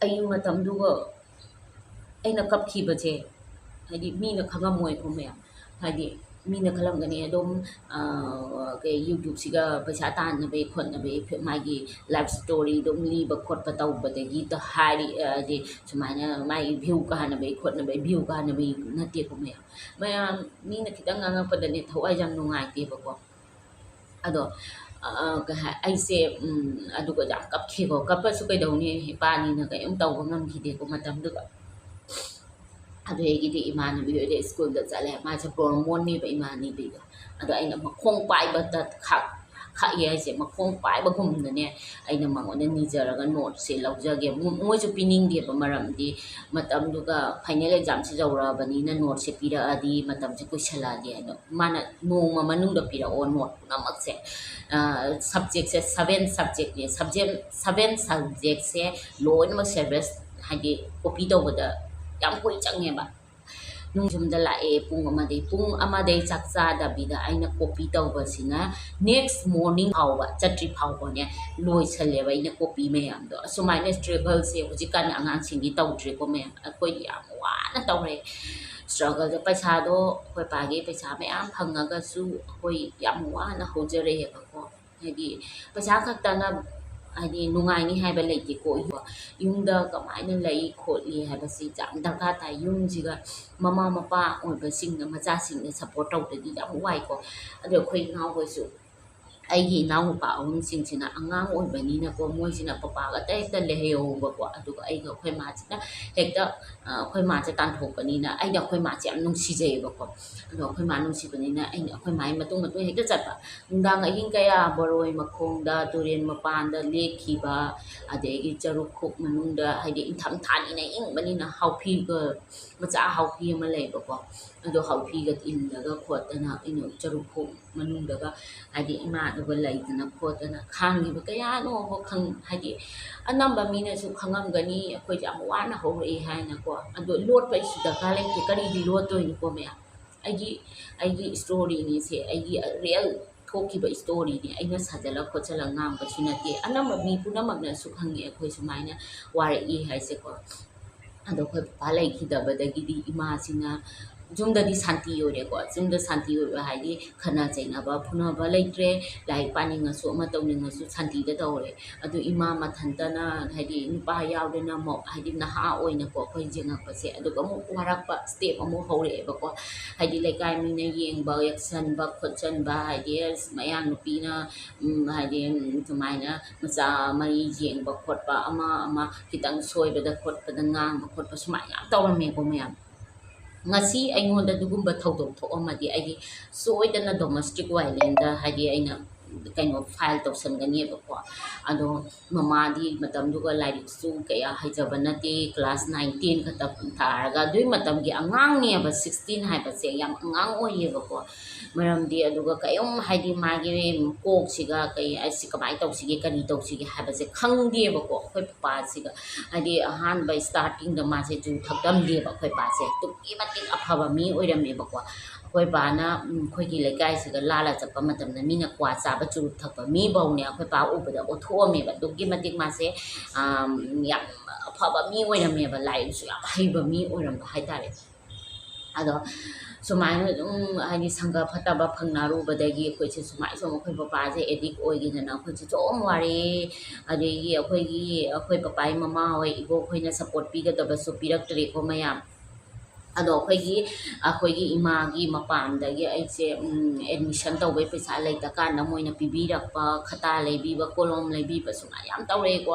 ꯑꯩ ꯃꯇꯝꯗꯨꯒ ꯑꯩꯅ ꯀꯞꯈꯤꯕꯁꯦ, ꯍꯥꯏꯗꯤ ꯃꯤꯅ ꯈꯪꯉꯝꯃꯣꯏꯀꯣ ꯃꯌꯥꯝ, ꯍꯥꯏꯗꯤ ꯃꯤꯅ ꯈꯜꯂꯝꯒꯅꯤ ꯑꯗꯨꯝ, ꯑ, ꯀꯩ, YouTube ꯁꯤꯒ ꯄꯩꯁꯥ ꯇꯥꯟꯅꯕꯒꯤ ꯈꯣꯠꯅꯕꯒꯤ ꯐꯤ-, ꯃꯥꯒꯤ life story ꯑꯗꯨꯝ ꯂꯤꯕ ꯈꯣꯠꯄ ꯇꯧꯕꯗꯒꯤ ꯇ-, ꯍꯥꯏꯔꯤ, ꯑ, ꯍꯥꯏꯗꯤ ꯁꯨꯃꯥꯏꯅ ꯃꯥꯒꯤ view ꯀꯥꯟꯅꯕꯒꯤ ꯈꯣꯠꯅꯕꯒꯤ, view ꯀꯥꯟꯅꯕꯒꯤ ꯅꯠꯇꯦꯀꯣ ꯃꯌꯥꯝ꯫ ꯃꯌꯥꯝ ꯃꯤꯅ ꯈꯤꯇꯪ ꯉꯥꯡꯉꯛꯄꯗꯅꯦ ꯊꯋꯥꯏ ꯌꯥꯝ ꯅꯨꯡꯉꯥꯏꯇꯦꯕꯀꯣ꯫ ꯑꯗꯣ, ꯑ, ꯀꯩ ꯍꯥꯏ, ꯑꯩꯁꯦ, ꯎꯝ, ꯑꯗꯨꯒ ꯌꯥꯝ ꯀꯞꯈꯤꯀꯣ꯫ ꯀꯞꯄꯁꯨ ꯀꯩꯗꯧꯅꯤ, ꯏꯄꯥꯅꯤꯅ ꯀꯔꯤꯝ ꯇꯧꯕ ꯉꯝꯈꯤꯗꯦꯀꯣ ꯃꯇꯝꯗꯨꯗ꯫ ꯑꯗꯨꯗꯒꯤꯗꯤ ꯏꯃꯥꯟꯅꯕꯤ ꯍꯣꯏꯗ school ꯗ ꯆꯠꯂꯦ꯫ ꯃꯥꯁꯦ ꯕ꯭ꯔꯣꯃꯣꯟꯅꯦꯕ ꯏꯃꯥꯟꯅꯕꯤꯗꯣ꯫ ꯑꯗꯣ ꯑꯩꯅ ꯃꯈꯣꯡ ꯄꯥꯏꯕꯗ ꯈꯥꯛ-, ꯈꯥꯛꯑꯦ ꯍꯥꯏꯁꯦ, ꯃꯈꯣꯡ ꯄꯥꯏꯕꯒꯨꯝꯅꯅꯦ ꯑꯩꯅ ꯃꯉꯣꯟꯗ ꯅꯤꯖꯔꯒ note ꯁꯦ ꯂꯧꯖꯒꯦ꯫ ꯃꯣ-, ꯃꯣꯏꯁꯨ ꯄꯤꯅꯤꯡꯗꯦꯕ, ꯃꯔꯝꯗꯤ ꯃꯇꯝꯗꯨꯒ final exam ꯁꯤ ꯌꯧꯔꯛꯑꯕꯅꯤꯅ note ꯁꯦ ꯄꯤꯔꯛꯑꯗꯤ ꯃꯇꯝꯁꯦ ꯀꯨꯏꯁꯜꯂꯛꯑꯗꯤ ꯑꯗꯣ ꯃꯥꯅ ꯅꯣꯡꯃ ꯃꯅꯨꯡꯗ ꯄꯤꯔꯛꯑꯣ note ꯄꯨꯝꯅꯃꯛꯁꯦ꯫ ꯑ, subject ꯁꯦ seven subject ꯅꯦ꯫ Subject, seven subject ꯁꯦ ꯂꯣꯏꯅꯃꯛ syllabus ꯍꯥꯏꯗꯤ copy ꯇꯧꯕꯗ ꯌꯥꯝ ꯀꯨꯏ ꯆꯪꯉꯦꯕ꯫ ꯅꯨꯡꯊꯤꯟꯗ ꯂꯥꯛꯑꯦ ꯄꯨꯡ ꯑꯃꯗꯩ, ꯄꯨꯡ ꯑꯃꯗꯩ ꯆꯥꯛ ꯆꯥꯗꯕꯤꯗ ꯑꯩꯅ copy ꯇꯧꯕꯁꯤꯅ next morning ꯐꯥꯎꯕ, ꯆꯠꯇ꯭ꯔꯤ ꯐꯥꯎꯕꯅꯦ ꯂꯣꯏꯁꯜꯂꯦꯕ ꯑꯩꯅ copy ꯃꯌꯥꯝꯗꯣ꯫ ꯑꯁꯨꯃꯥꯏꯅ struggle ꯁꯦ ꯍꯧꯖꯤꯛꯀꯥꯟ ꯑꯉꯥꯡꯁꯤꯡꯗꯤ ꯇꯧꯗ꯭ꯔꯦꯀꯣ ꯃꯌꯥꯝ, ꯑꯩꯈꯣꯏꯗꯤ ꯌꯥꯝ ꯋꯥꯅ ꯇꯧꯔꯦ꯫ Struggle ꯗ ꯄꯩꯁꯥꯗꯣ, ꯑꯩꯈꯣꯏ ꯄꯥꯒꯤ ꯄꯩꯁꯥ ꯃꯌꯥꯝ ꯐꯪꯉꯒꯁꯨ ꯑꯩꯈꯣꯏ ꯌꯥꯝ ꯋꯥꯅ ꯍꯧꯖꯔꯛꯑꯦꯕꯀꯣ꯫ ꯍꯥꯏꯗꯤ ꯄꯩꯁꯥ ꯈꯛꯇꯅ ꯍꯥꯏꯗꯤ ꯅꯨꯡꯉꯥꯏꯅꯤ ꯍꯥꯏꯕ ꯂꯩꯇꯦꯀꯣ꯫ ꯌꯨꯝꯗ ꯀꯃꯥꯏꯅ ꯂꯩ ꯈꯣꯠꯂꯤ ꯍꯥꯏꯕꯁꯤ ꯌꯥꯝ ꯗꯔꯀꯥꯔ ꯇꯥꯏ꯫ ꯌꯨꯝꯁꯤꯒ ꯃꯃꯥ ꯃꯄꯥ ꯑꯣꯏꯕꯁꯤꯡꯅ ꯃꯆꯥꯁꯤꯡꯅ support ꯇꯧꯗ꯭ꯔꯗꯤ ꯌꯥꯝ ꯋꯥꯏꯀꯣ꯫ ꯑꯗꯣ ꯑꯩꯈꯣꯏ ꯏꯅꯥꯎꯈꯣꯏꯁꯨ, ꯑꯩꯒꯤ ꯏꯅꯥꯎꯅꯨꯄꯥ ꯑꯍꯨꯝꯁꯤꯡꯁꯤꯅ ꯑꯉꯥꯡ ꯑꯣꯏꯕꯅꯤꯅꯀꯣ, ꯃꯣꯏꯁꯤꯅ ꯄꯄꯥꯒ ꯍꯦꯛꯇ ꯂꯩꯍꯧꯕꯀꯣ꯫ ꯑꯗꯨꯒ ꯑꯩꯒ ꯑꯩꯈꯣꯏ ꯃꯥꯁꯤꯅ ꯍꯦꯛꯇ, ꯑ, ꯑꯩꯈꯣꯏ ꯃꯥꯁꯦ ꯇꯥꯟꯊꯣꯛꯄꯅꯤꯅ, ꯑꯩꯅ ꯑꯩꯈꯣꯏ ꯃꯥꯁꯦ ꯌꯥꯝ ꯅꯨꯡꯁꯤꯖꯩꯌꯦꯕꯀꯣ꯫ ꯑꯗꯣ ꯑꯩꯈꯣꯏ ꯃꯥ ꯅꯨꯡꯁꯤꯕꯅꯤꯅ ꯑꯩꯅ ꯑꯩꯈꯣꯏ ꯃꯥꯒꯤ ꯃꯇꯨꯡ ꯃꯇꯨꯡ ꯍꯦꯛꯇ ꯆꯠꯄ꯫ ꯅꯨꯡꯗꯥꯡ ꯑꯍꯤꯡ ꯀꯌꯥ ꯕꯣꯔꯣꯏ ꯃꯈꯣꯡꯗ, ꯇꯨꯔꯦꯟ ꯃꯄꯥꯟꯗ ꯂꯦꯛꯈꯤꯕ, ꯑꯗꯒꯤ ꯆꯔꯨꯈꯣꯛ ꯃꯅꯨꯡꯗ, ꯍꯥꯏꯗꯤ ꯏꯪꯊꯝ ꯊꯥꯅꯤꯅ ꯏꯪꯕꯅꯤꯅ ꯍꯥꯎꯐꯤꯒ, ꯃꯆꯥ ꯍꯥꯎꯐꯤ ꯑꯃ ꯂꯩꯕꯀꯣ, ꯑꯗꯣ ꯍꯥꯎꯐꯤꯒ ꯏꯜꯂꯒ ꯈꯣꯠꯇꯅ ꯑꯩꯅ ꯆꯔꯨꯈꯣꯛ ꯃꯅꯨꯡꯗꯒ, ꯍꯥꯏꯗꯤ ꯏꯃꯥꯗꯨꯒ ꯂꯩꯗꯅ ꯈꯣꯠꯇꯅ ꯈꯥꯡꯈꯤꯕ ꯀꯌꯥꯅꯣꯕ ꯈꯪ-, ꯍꯥꯏꯗꯤ ꯑꯅꯝꯕ ꯃꯤꯅꯁꯨ ꯈꯪꯉꯝꯒꯅꯤ, ꯑꯩꯈꯣꯏꯁꯦ ꯌꯥꯝ ꯋꯥꯅ ꯍꯧꯔꯛꯏ ꯍꯥꯏꯅꯀꯣ꯫ ꯑꯗꯣ ꯂꯣꯠꯄꯒꯤꯁꯨ ꯗꯔꯀꯥꯔ ꯂꯩꯇꯦ, ꯀꯔꯤꯒꯤ ꯂꯣꯠꯇꯣꯏꯅꯣꯀꯣ ꯃꯌꯥꯝ? ꯑꯩꯒꯤ, ꯑꯩꯒꯤ storyꯅꯤ ꯁꯦ, ꯑꯩꯒꯤ real ꯊꯣꯛꯈꯤꯕ storyꯅꯤ, ꯑꯩꯅ ꯁꯥꯖꯜꯂ ꯈꯣꯠꯆꯜꯂ ꯉꯥꯡꯕꯁꯨ ꯅꯠꯇꯦ꯫ ꯑꯅꯝꯕ ꯃꯤ ꯄꯨꯝꯅꯃꯛꯅꯁꯨ ꯈꯪꯉꯦ ꯑꯩꯈꯣꯏ ꯁꯨꯃꯥꯏꯅ ꯋꯥꯔꯛꯏ ꯍꯥꯏꯁꯦꯀꯣ꯫ ꯑꯗꯣ ꯑꯩꯈꯣꯏ ꯄꯄꯥ ꯂꯩꯈꯤꯗꯕꯗꯒꯤꯗꯤ ꯏꯃꯥꯁꯤꯅ ꯌꯨꯝꯗꯗꯤ ꯁꯥꯟꯇꯤ ꯑꯣꯏꯔꯦꯀꯣ꯫ ꯌꯨꯝꯗ ꯁꯥꯟꯇꯤ ꯑꯣꯏꯕ ꯍꯥꯏꯗꯤ ꯈꯠꯅ ꯆꯩꯅꯕ, ꯐꯨꯅꯕ ꯂꯩꯇ꯭ꯔꯦ꯫ ꯂꯥꯏꯔꯤꯛ ꯄꯥꯅꯤꯡꯉꯁꯨ, ꯑꯃ ꯇꯧꯅꯤꯡꯉꯁꯨ ꯁꯥꯟꯇꯤꯗ ꯇꯧꯔꯦ꯫ ꯑꯗꯨ ꯏꯃꯥ ꯃꯊꯟꯇꯅ, ꯍꯥꯏꯗꯤ ꯅꯨꯄꯥ ꯌꯥꯎꯗꯅ ꯃꯧ-, ꯍꯥꯏꯗꯤ ꯅꯍꯥ ꯑꯣꯏꯅꯀꯣ ꯑꯩꯈꯣꯏ ꯌꯦꯡꯉꯛꯄꯁꯦ꯫ ꯑꯗꯨꯒ ꯑꯃꯨꯛ ꯋꯥꯔꯛꯄ step ꯑꯃꯨꯛ ꯍꯧꯔꯛꯑꯦꯕꯀꯣ꯫ ꯍꯥꯏꯗꯤ ꯂꯩꯀꯥꯏ ꯃꯤꯅ ꯌꯦꯡꯕ, ꯌꯦꯛꯁꯟꯕ, ꯈꯣꯠꯆꯟꯕ, ꯍꯥꯏꯗꯤ ꯑꯁ, ꯃꯌꯥꯡ ꯅꯨꯄꯤꯅ, ꯎꯝ, ꯍꯥꯏꯗꯤ, ꯎꯝ, ꯁꯨꯃꯥꯏꯅ ꯃꯆꯥ ꯃꯔꯤ ꯌꯦꯡꯕ ꯈꯣꯠꯄ, ꯑꯃ ꯑꯃ ꯈꯤꯇꯪ ꯁꯣꯏꯕꯗ ꯈꯣꯠꯄꯗ ꯉꯥꯡꯕ ꯈꯣꯠꯄ ꯁꯨꯃꯥꯏꯅ ꯌꯥꯝ ꯇꯧꯔꯝꯃꯦꯀꯣ ꯃꯌꯥꯝ꯫ ꯉꯁꯤ ꯑꯩꯉꯣꯟꯗ ꯑꯗꯨꯒꯨꯝꯕ ꯊꯧꯗꯣꯛ ꯊꯣꯛꯑꯝꯃꯗꯤ ꯑꯩꯗꯤ ꯁꯣꯏꯗꯅ domestic violence, ꯍꯥꯏꯗꯤ ꯑꯩꯅ ꯀꯩꯅꯣ, file ꯇꯧꯁꯟꯒꯅꯦꯕꯀꯣ꯫ ꯑꯗꯣ ꯃꯃꯥꯗꯤ ꯃꯇꯝꯗꯨꯒ ꯂꯥꯏꯔꯤꯛꯁꯨ ꯀꯌꯥ ꯍꯩꯖꯕ ꯅꯠꯇꯦ, class nine ten ꯈꯛꯇ ꯊꯥꯔꯒ, ꯑꯗꯨꯒꯤ ꯃꯇꯝꯒꯤ ꯑꯉꯥꯡꯅꯦꯕ, sixteen ꯍꯥꯏꯕꯁꯦ ꯌꯥꯝ ꯑꯉꯥꯡ ꯑꯣꯏꯌꯦꯕꯀꯣ꯫ ꯃꯔꯝꯗꯤ ꯑꯗꯨꯒ ꯀꯔꯤꯝ, ꯍꯥꯏꯗꯤ ꯃꯥꯒꯤ ꯀꯣꯛꯁꯤꯒ ꯀꯩ, ꯑꯁꯤ ꯀꯃꯥꯏꯅ ꯇꯧꯁꯤꯒꯦ, ꯀꯔꯤ ꯇꯧꯁꯤꯒꯦ ꯍꯥꯏꯕꯁꯦ ꯈꯪꯗꯦꯕꯀꯣ꯫ ꯑꯩꯈꯣꯏ ꯄꯄꯥꯁꯤꯒ, ꯍꯥꯏꯗꯤ ꯑꯍꯥꯟꯕ startingꯗ ꯃꯥꯁꯦ ꯌꯨ ꯊꯛꯂꯝꯗꯦꯕ꯫ ꯑꯩꯈꯣꯏ ꯄꯥꯁꯦ ꯑꯗꯨꯛꯀꯤ ꯃꯇꯤꯛ ꯑꯐꯕ ꯃꯤ ꯑꯣꯏꯔꯝꯃꯦꯕꯀꯣ꯫ ꯑꯩꯈꯣꯏ ꯕꯥꯅ, ꯎꯝ, ꯑꯩꯈꯣꯏꯒꯤ ꯂꯩꯀꯥꯏꯁꯤꯒ ꯂꯥꯜꯂ ꯆꯠꯄ ꯃꯇꯝꯗ ꯃꯤꯅ ꯀ꯭ꯋꯥ ꯆꯥꯕ, ꯆꯨꯔꯨꯞ ꯊꯛꯄ ꯃꯤꯐꯧꯅꯦ ꯑꯩꯈꯣꯏ ꯄꯥ ꯎꯕꯗ ꯑꯣꯊꯣꯛꯑꯝꯃꯦꯕ꯫ ꯑꯗꯨꯛꯀꯤ ꯃꯇꯤꯛ ꯃꯥꯁꯦ, ꯑꯝ, ꯌꯥꯝ ꯑꯐꯕ ꯃꯤ ꯑꯣꯏꯔꯝꯃꯦꯕ, ꯂꯥꯏꯔꯤꯛꯁꯨ ꯌꯥꯝ ꯍꯩꯕ ꯃꯤ ꯑꯣꯏꯔꯝꯕ ꯍꯥꯏꯇꯥꯔꯦ꯫ ꯑꯗꯣ ꯁꯨꯃꯥꯏꯅ ꯑꯗꯨꯝ ꯍꯥꯏꯗꯤ ꯁꯪꯒ ꯐꯠꯇꯕ ꯐꯪꯅꯔꯨꯕꯗꯒꯤ ꯑꯩꯈꯣꯏꯁꯦ ꯁꯨꯃꯥꯏꯅ ꯁꯨꯝ ꯑꯩꯈꯣꯏ ꯄꯄꯥꯁꯦ ꯑꯦꯗꯤꯛ ꯑꯣꯏꯈꯤꯗꯅ ꯑꯩꯈꯣꯏꯁꯦ ꯁꯨꯝ ꯋꯥꯔꯦ꯫ ꯑꯗꯒꯤ ꯑꯩꯈꯣꯏꯒꯤ, ꯑꯩꯈꯣꯏ ꯄꯄꯥꯒꯤ ꯃꯃꯥ ꯍꯣꯏ, ꯏꯕꯣꯛ ꯍꯣꯏꯅ ꯁꯞꯄꯣꯔꯠ ꯄꯤꯒꯗꯕꯁꯨ ꯄꯤꯔꯛꯇ꯭ꯔꯦꯀꯣ ꯃꯌꯥꯝ꯫ ꯑꯗꯣ ꯑꯩꯈꯣꯏꯒꯤ, ꯑꯩꯈꯣꯏꯒꯤ ꯏꯃꯥꯒꯤ ꯃꯄꯥꯝꯗꯒꯤ ꯑꯩꯁꯦ, ꯎꯝ, ꯑꯦꯗꯃꯤꯁꯟ ꯇꯧꯕꯩ ꯄꯩꯁꯥ ꯂꯩꯇꯀꯥꯟꯗ ꯃꯣꯏꯅ ꯄꯤꯕꯤꯔꯛꯄ, ꯈꯇꯥ ꯂꯩꯕꯤꯕ, ꯀꯣꯂꯣꯝ ꯂꯩꯕꯤꯕ ꯁꯨꯃꯥꯏꯅ ꯌꯥꯝ ꯇꯧꯔꯛꯑꯦꯀꯣ꯫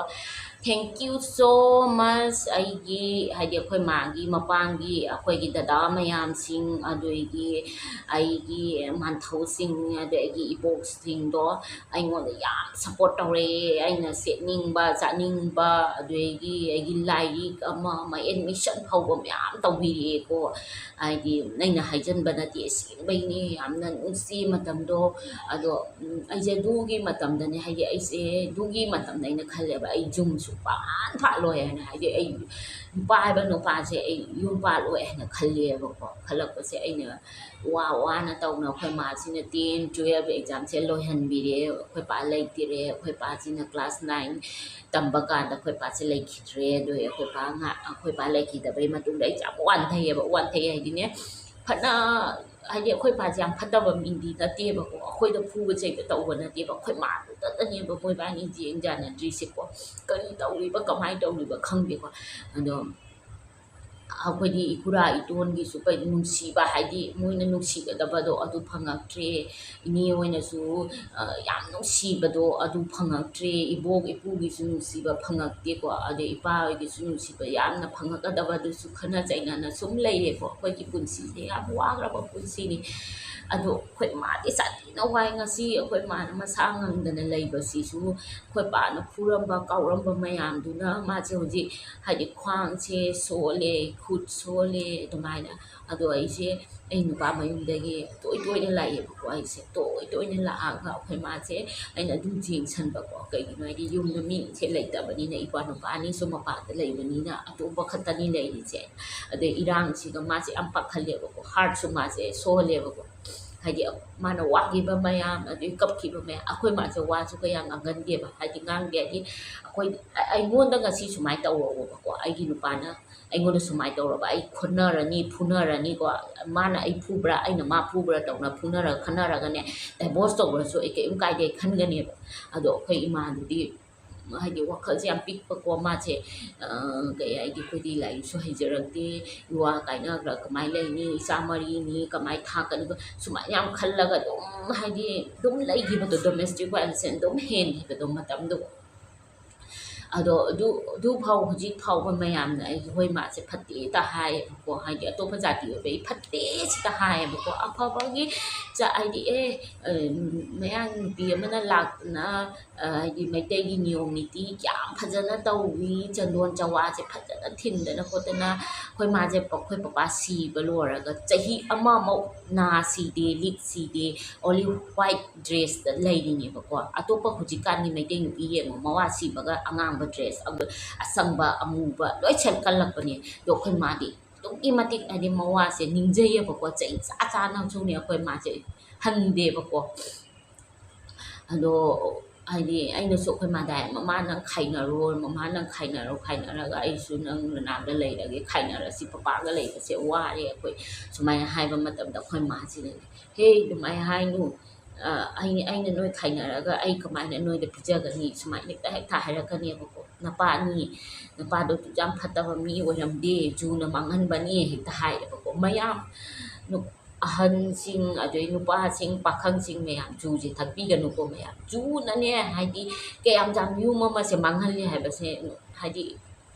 Thank you so much꯫ ꯑꯩꯒꯤ, ꯍꯥꯏꯗꯤ ꯑꯩꯈꯣꯏ ꯃꯥꯒꯤ ꯃꯄꯥꯝꯒꯤ ꯑꯩꯈꯣꯏꯒꯤ ꯗꯗꯥ ꯃꯌꯥꯝꯁꯤꯡ, ꯑꯗꯨꯗꯒꯤ ꯑꯩꯒꯤ ꯃꯥꯟꯊꯧꯁꯤꯡ, ꯑꯗꯒꯤ ꯏꯕꯣꯛꯁꯤꯡꯗꯣ ꯑꯩꯉꯣꯟꯗ ꯌꯥꯝ ꯁꯞꯄꯣꯔꯠ ꯇꯧꯔꯛꯑꯦ꯫ ꯑꯩꯅ ꯁꯦꯠꯅꯤꯡꯕ, ꯆꯥꯅꯤꯡꯕ, ꯑꯗꯨꯗꯒꯤ ꯑꯩꯒꯤ ꯂꯥꯏꯔꯤꯛ ꯑꯃ ꯑꯃ ꯑꯦꯗꯃꯤꯁꯟ ꯐꯥꯎꯕ ꯃꯌꯥꯝ ꯇꯧꯕꯤꯔꯛꯑꯦꯀꯣ꯫ ꯍꯥꯏꯗꯤ ꯑꯩꯅ ꯍꯥꯏꯖꯟꯕ ꯅꯠꯇꯦ, ꯑꯁꯦꯡꯕꯩꯅꯦ꯫ ꯌꯥꯝꯅ ꯅꯨꯡꯁꯤ ꯃꯇꯝꯗꯣ꯫ ꯑꯗꯣ, ꯎꯝ, ꯑꯩꯁꯦ ꯑꯗꯨꯒꯤ ꯃꯇꯝꯗꯅꯦ, ꯍꯥꯏꯗꯤ ꯑꯩꯁꯦ ꯑꯗꯨꯒꯤ ꯃꯇꯝꯗ ꯑꯩꯅ ꯈꯜꯂꯦꯕ, ꯑꯩ ꯌꯨꯝ ꯁꯨꯡꯄꯥꯟ ꯄꯥꯜꯂꯣꯏ ꯍꯥꯏꯅ꯫ ꯍꯥꯏꯗꯤ ꯑꯩ ꯅꯨꯄꯥ ꯍꯥꯏꯕ ꯅꯨꯄꯥꯁꯦ ꯑꯩ ꯌꯨꯝ ꯄꯥꯜꯂꯣꯏ ꯍꯥꯏꯅ ꯈꯜꯂꯦꯕꯀꯣ꯫ ꯈꯜꯂꯛꯄꯁꯦ ꯑꯩꯅ ꯋꯥ ꯋꯥꯅ ꯇꯧꯅ ꯑꯩꯈꯣꯏ ꯃꯥꯁꯤꯅ ten, twelve ꯑꯦꯛꯖꯥꯝꯁꯦ ꯂꯣꯏꯍꯟꯕꯤꯔꯦ꯫ ꯑꯩꯈꯣꯏ ꯄꯥ ꯂꯩꯇꯔꯦ꯫ ꯑꯩꯈꯣꯏ ꯄꯥꯁꯤꯅ class nine ꯇꯝꯕ ꯀꯥꯟꯗ ꯑꯩꯈꯣꯏ ꯄꯥꯁꯦ ꯂꯩꯈꯤꯗ꯭ꯔꯦ꯫ ꯑꯗꯨ ꯑꯩꯈꯣꯏ ꯄꯥ ꯉꯥ-, ꯑꯩꯈꯣꯏ ꯄꯥ ꯂꯩꯈꯤꯗꯕꯩ ꯃꯇꯨꯡꯗ ꯑꯩꯁꯦ ꯌꯥꯝ ꯋꯥꯟꯊꯩꯌꯦꯕ꯫ ꯋꯥꯟꯊꯩ ꯍꯥꯏꯗꯤꯅꯦ, ꯐꯅ, ꯍꯥꯏꯗꯤ ꯑꯩꯈꯣꯏ ꯄꯥꯁꯦ ꯌꯥꯝ ꯐꯠꯇꯕ ꯃꯤꯗꯤ ꯅꯠꯇꯦꯕꯀꯣ, ꯑꯩꯈꯣꯏꯗ ꯐꯨꯕ ꯆꯩꯕ ꯇꯧꯕ ꯅꯠꯇꯦꯕ꯫ ꯑꯩꯈꯣꯏ ꯃꯥꯗꯨꯗꯇꯅꯦꯕ ꯃꯣꯏꯕꯥꯅꯤ ꯌꯦꯡ ꯌꯥꯅꯗ꯭ꯔꯤꯁꯦꯀꯣ꯫ ꯀꯔꯤ ꯇꯧꯔꯤꯕ, ꯀꯃꯥꯏꯅ ꯇꯧꯔꯤꯕ ꯈꯪꯗꯦꯀꯣ꯫ ꯑꯗꯣ ꯑꯩꯈꯣꯏꯗꯤ ꯏꯀꯨꯔꯥ ꯏꯇꯣꯟꯒꯤꯁꯨ ꯀꯩ ꯅꯨꯡꯁꯤꯕ, ꯍꯥꯏꯗꯤ ꯃꯣꯏꯅ ꯅꯨꯡꯁꯤꯒꯗꯕꯗꯣ ꯑꯗꯨ ꯐꯪꯉꯛꯇ꯭ꯔꯦ꯫ ꯏꯅꯦ ꯍꯣꯏꯅꯁꯨ, ꯑ, ꯌꯥꯝ ꯅꯨꯡꯁꯤꯕꯗꯣ ꯑꯗꯨ ꯐꯪꯉꯛꯇ꯭ꯔꯦ꯫ ꯏꯕꯣꯛ ꯏꯄꯨꯒꯤꯁꯨ ꯅꯨꯡꯁꯤꯕ ꯐꯪꯉꯛꯇꯦꯀꯣ꯫ ꯑꯗꯩ ꯏꯄꯥ ꯍꯣꯏꯒꯤꯁꯨ ꯅꯨꯡꯁꯤꯕ ꯌꯥꯝꯅ ꯐꯪꯉꯛꯀꯗꯕꯗꯨꯁꯨ ꯈꯟꯅ ꯆꯩꯅꯅ ꯁꯨꯝ ꯂꯩꯔꯦꯀꯣ꯫ ꯑꯩꯈꯣꯏꯒꯤ ꯄꯨꯟꯁꯤꯁꯦ ꯌꯥꯝ ꯋꯥꯈ꯭ꯔꯕ ꯄꯨꯟꯁꯤꯅꯤ꯫ ꯑꯗꯣ ꯑꯩꯈꯣꯏ ꯃꯥꯗꯤ ꯁꯥꯊꯤꯅ ꯋꯥꯏ꯫ ꯉꯁꯤ ꯑꯩꯈꯣꯏ ꯃꯥꯅ ꯃꯁꯥ ꯉꯝꯗꯅ ꯂꯩꯕꯁꯤꯁꯨ ꯑꯩꯈꯣꯏ ꯄꯥꯅ ꯐꯨꯔꯝꯕ ꯀꯥꯎꯔꯝꯕ ꯃꯌꯥꯝꯗꯨꯅ ꯃꯥꯁꯦ ꯍꯧꯖꯤꯛ, ꯍꯥꯏꯗꯤ, ꯈ꯭ꯋꯥꯡꯁꯦ ꯁꯣꯜꯂꯦ, ꯈꯨꯠ ꯁꯣꯜꯂꯦ ꯑꯗꯨꯃꯥꯏꯅ꯫ ꯑꯗꯣ ꯑꯩꯁꯦ, ꯑꯩ ꯅꯨꯄꯥ ꯃꯌꯨꯝꯗꯒꯤ ꯇꯣꯏ ꯇꯣꯏꯅ ꯂꯥꯛꯑꯦꯕꯀꯣ꯫ ꯑꯩꯁꯦ ꯇꯣꯏ ꯇꯣꯏꯅ ꯂꯥꯛꯑꯒ ꯑꯩꯈꯣꯏ ꯃꯥꯁꯦ ꯑꯩꯅ ꯑꯗꯨꯝ ꯌꯦꯡꯁꯟꯕꯀꯣ꯫ ꯀꯩꯒꯤꯅꯣ ꯍꯥꯏꯗꯤ ꯌꯨꯝꯗ ꯃꯤꯁꯦ ꯂꯩꯇꯕꯅꯤꯅ, ꯏꯄ꯭ꯋꯥ ꯅꯨꯄꯥ ꯑꯅꯤꯁꯨ ꯃꯄꯥꯟꯗ ꯂꯩꯕꯅꯤꯅ, ꯑꯇꯣꯞꯄ ꯈꯛꯇꯅꯤ ꯂꯩꯔꯤꯁꯦ꯫ ꯑꯗꯩ ꯏꯔꯥꯡꯁꯤꯒ ꯃꯥꯁꯦ ꯌꯥꯝ ꯄꯥꯈꯠꯂꯦꯕꯀꯣ, ꯍꯥꯔꯠꯁꯨ ꯃꯥꯁꯦ ꯁꯣꯜꯂꯦꯕꯀꯣ꯫ ꯍꯥꯏꯗꯤ ꯃꯥꯅ ꯋꯥꯈꯤꯕ ꯃꯌꯥꯝ, ꯑꯗꯩ ꯀꯞꯈꯤꯕ ꯃꯌꯥꯝ, ꯑꯩꯈꯣꯏ ꯃꯥꯁꯦ ꯋꯥꯁꯨ ꯀꯌꯥ ꯉꯥꯡꯒꯟꯗꯦꯕ꯫ ꯍꯥꯏꯗꯤ ꯉꯥꯡꯗꯦ ꯍꯥꯏꯗꯤ ꯑꯩꯈꯣꯏ, ꯑꯩꯉꯣꯟꯗ ꯉꯁꯤ ꯁꯨꯃꯥꯏꯅ ꯇꯧꯔꯛꯑꯣꯕꯀꯣ, ꯑꯩꯒꯤ ꯅꯨꯄꯥꯅ ꯑꯩꯉꯣꯟꯗ ꯁꯨꯃꯥꯏꯅ ꯇꯧꯔꯕ, ꯑꯩ ꯈꯠꯅꯔꯅꯤ, ꯐꯨꯅꯔꯅꯤꯀꯣ, ꯃꯥꯅ ꯑꯩ ꯐꯨꯕ꯭ꯔꯥ, ꯑꯩꯅ ꯃꯥ ꯐꯨꯕ꯭ꯔꯥ ꯇꯧꯅ ꯐꯨꯅꯔꯒ ꯈꯠꯅꯔꯒꯅꯦ, divorce ꯇꯧꯈ꯭ꯔꯁꯨ ꯑꯩ ꯀꯔꯤꯝ ꯀꯥꯏꯗꯦ ꯈꯟꯒꯅꯦꯕ꯫ ꯑꯗꯣ ꯑꯩꯈꯣꯏ ꯏꯃꯥꯗꯨꯗꯤ ꯍꯥꯏꯗꯤ ꯋꯥꯈꯜꯁꯦ ꯌꯥꯝ ꯄꯤꯛꯄꯀꯣ, ꯃꯥꯁꯦ, ꯑ, ꯀꯩ ꯍꯥꯏꯗꯤ, ꯑꯩꯈꯣꯏꯗꯤ ꯂꯥꯏꯔꯤꯛꯁꯨ ꯍꯩꯖꯔꯛꯇꯦ, ꯏꯋꯥ ꯀꯥꯏꯅꯈ꯭ꯔ ꯀꯃꯥꯏꯅ ꯂꯩꯅꯤ, ꯏꯆꯥ ꯃꯔꯤꯅꯤ ꯀꯃꯥꯏꯅ ꯊꯥꯛꯀꯅꯤ, ꯁꯨꯃꯥꯏꯅ ꯌꯥꯝ ꯈꯜꯂꯒ ꯑꯗꯨꯝ ꯍꯥꯏꯗꯤ ꯑꯗꯨꯝ ꯂꯩꯈꯤꯕꯗꯣ, domestic violence ꯑꯗꯨꯝ ꯍꯦꯟꯈꯤꯕꯗꯣ ꯃꯇꯝꯗꯣ꯫ ꯑꯗꯣ ꯑꯗꯨ, ꯑꯗꯨ ꯐꯥꯎ ꯍꯧꯖꯤꯛ ꯐꯥꯎꯕ ꯃꯌꯥꯝꯅ ꯑꯩ, "ꯍꯣꯏ, ꯃꯥꯁꯦ ꯐꯠꯇꯦ"ꯇ ꯍꯥꯏꯌꯦꯕꯀꯣ, ꯍꯥꯏꯗꯤ ꯑꯇꯣꯞꯄ ꯖꯥꯇꯤ ꯑꯣꯏꯕꯒꯤ "ꯐꯠꯇꯦ" ꯁꯤꯇ ꯍꯥꯏꯌꯦꯕꯀꯣ꯫ ꯑꯐꯕꯒꯤ ꯆ-, ꯍꯥꯏꯗꯤ, ꯑꯦ, ꯑ, ꯃꯌꯥꯡ ꯅꯨꯄꯤ ꯑꯃꯅ ꯂꯥꯛꯇꯅ, ꯑ, ꯍꯥꯏꯗꯤ ꯃꯩꯇꯩꯒꯤ ꯅꯤꯌꯣꯝ ꯅꯤꯇꯤ ꯀꯌꯥꯝ ꯐꯖꯅ ꯇꯧꯏ, ꯆꯟꯗꯣꯟ ꯆꯋꯥꯁꯦ ꯐꯖꯅ ꯊꯤꯟꯗꯅ ꯈꯣꯠꯇꯅ, ꯑꯩꯈꯣꯏ ꯃꯥꯁꯦ, ꯑꯩꯈꯣꯏ ꯄꯄꯥ ꯁꯤꯕ ꯂꯣꯏꯔꯒ ꯆꯍꯤ ꯑꯃꯃꯨꯛ ꯅꯥ ꯁꯤꯗꯦ, ꯂꯤꯛ ꯁꯤꯗꯦ, only white dressꯇ ꯂꯩꯔꯤꯅꯦꯕꯀꯣ꯫ ꯑꯇꯣꯞꯄ ꯍꯧꯖꯤꯛꯀꯥꯟꯒꯤ ꯃꯩꯇꯩ ꯅꯨꯄꯤ ꯌꯦꯡꯉꯣ, ꯃꯋꯥ ꯁꯤꯕꯒ ꯑꯉꯥꯡꯕ dress, ꯑ-, ꯑꯁꯪꯕ, ꯑꯃꯨꯕ ꯂꯣꯏ ꯁꯦꯠꯀꯠꯂꯛꯄꯅꯦ꯫ ꯑꯗꯣ ꯑꯩꯈꯣꯏ ꯃꯥꯗꯤ ꯑꯗꯨꯛꯀꯤ ꯃꯇꯤꯛ ꯍꯥꯏꯗꯤ ꯃꯋꯥꯁꯦ ꯅꯤꯡꯖꯩꯌꯦꯕꯀꯣ, ꯆꯍꯤ ꯆꯥ ꯆꯥꯅꯁꯨꯅꯦ ꯑꯩꯈꯣꯏ ꯃꯥꯁꯦ ꯍꯟꯗꯦꯕꯀꯣ꯫ ꯑꯗꯣ ꯍꯥꯏꯗꯤ ꯑꯩꯅꯁꯨ ꯑꯩꯈꯣꯏ ꯃꯥꯗ ꯍꯥꯏ, "ꯃꯃꯥ ꯅꯪ ꯈꯥꯏꯅꯔꯣ, ꯃꯃꯥ ꯅꯪ ꯈꯥꯏꯅꯔꯣ, ꯈꯥꯏꯅꯔꯒ ꯑꯩꯁꯨ ꯅꯪ ꯅꯅꯥꯛꯇ ꯂꯩꯔꯒꯦ, ꯈꯥꯏꯅꯔꯁꯤ, ꯄꯄꯥꯒ ꯂꯩꯕꯁꯦ ꯋꯥꯔꯦ ꯑꯩꯈꯣꯏ", ꯁꯨꯃꯥꯏꯅ ꯍꯥꯏꯕ ꯃꯇꯝꯗ ꯑꯩꯈꯣꯏ ꯃꯥꯁꯤꯅꯅꯦ, "ꯍꯦ, ꯑꯗꯨꯃꯥꯏꯅ ꯍꯥꯏꯅꯨ, ꯑ, ꯑꯩ, ꯑꯩꯅ ꯅꯣꯏ ꯈꯥꯏꯅꯔꯒ ꯑꯩ ꯀꯃꯥꯏꯅ ꯅꯣꯏꯗ ꯄꯤꯖꯒꯅꯤ?" ꯁꯨꯃꯥꯏꯅ ꯍꯦꯛꯇ, ꯍꯦꯛꯇ ꯍꯥꯏꯔꯛꯀꯅꯦꯕꯀꯣ꯫ "ꯅꯄꯥ ꯑꯅꯤ, ꯅꯄꯥꯗꯣ ꯌꯥꯝ ꯐꯠꯇꯕ ꯃꯤ ꯑꯣꯏꯔꯝꯗꯦ, ꯖꯨꯅ ꯃꯥꯡꯍꯟꯕꯅꯤ" ꯍꯦꯛꯇ ꯍꯥꯏꯌꯦꯕꯀꯣ꯫ ꯃꯌꯥꯝ ꯅꯨ-, ꯑꯍꯟꯁꯤꯡ, ꯑꯗꯩ ꯅꯨꯄꯥꯁꯤꯡ, ꯄꯥꯈꯪꯁꯤꯡ ꯃꯌꯥꯝ, ꯖꯨꯁꯦ ꯊꯛꯄꯤꯒꯅꯨꯀꯣ ꯃꯌꯥꯝ꯫ ꯖꯨꯅꯅꯦ ꯍꯥꯏꯗꯤ ꯀꯌꯥꯝ ꯌꯥꯝ ꯌꯨꯝ ꯑꯃꯁꯦ ꯃꯥꯡꯍꯜꯂꯤ ꯍꯥꯏꯕꯁꯦ ꯍꯥꯏꯗꯤ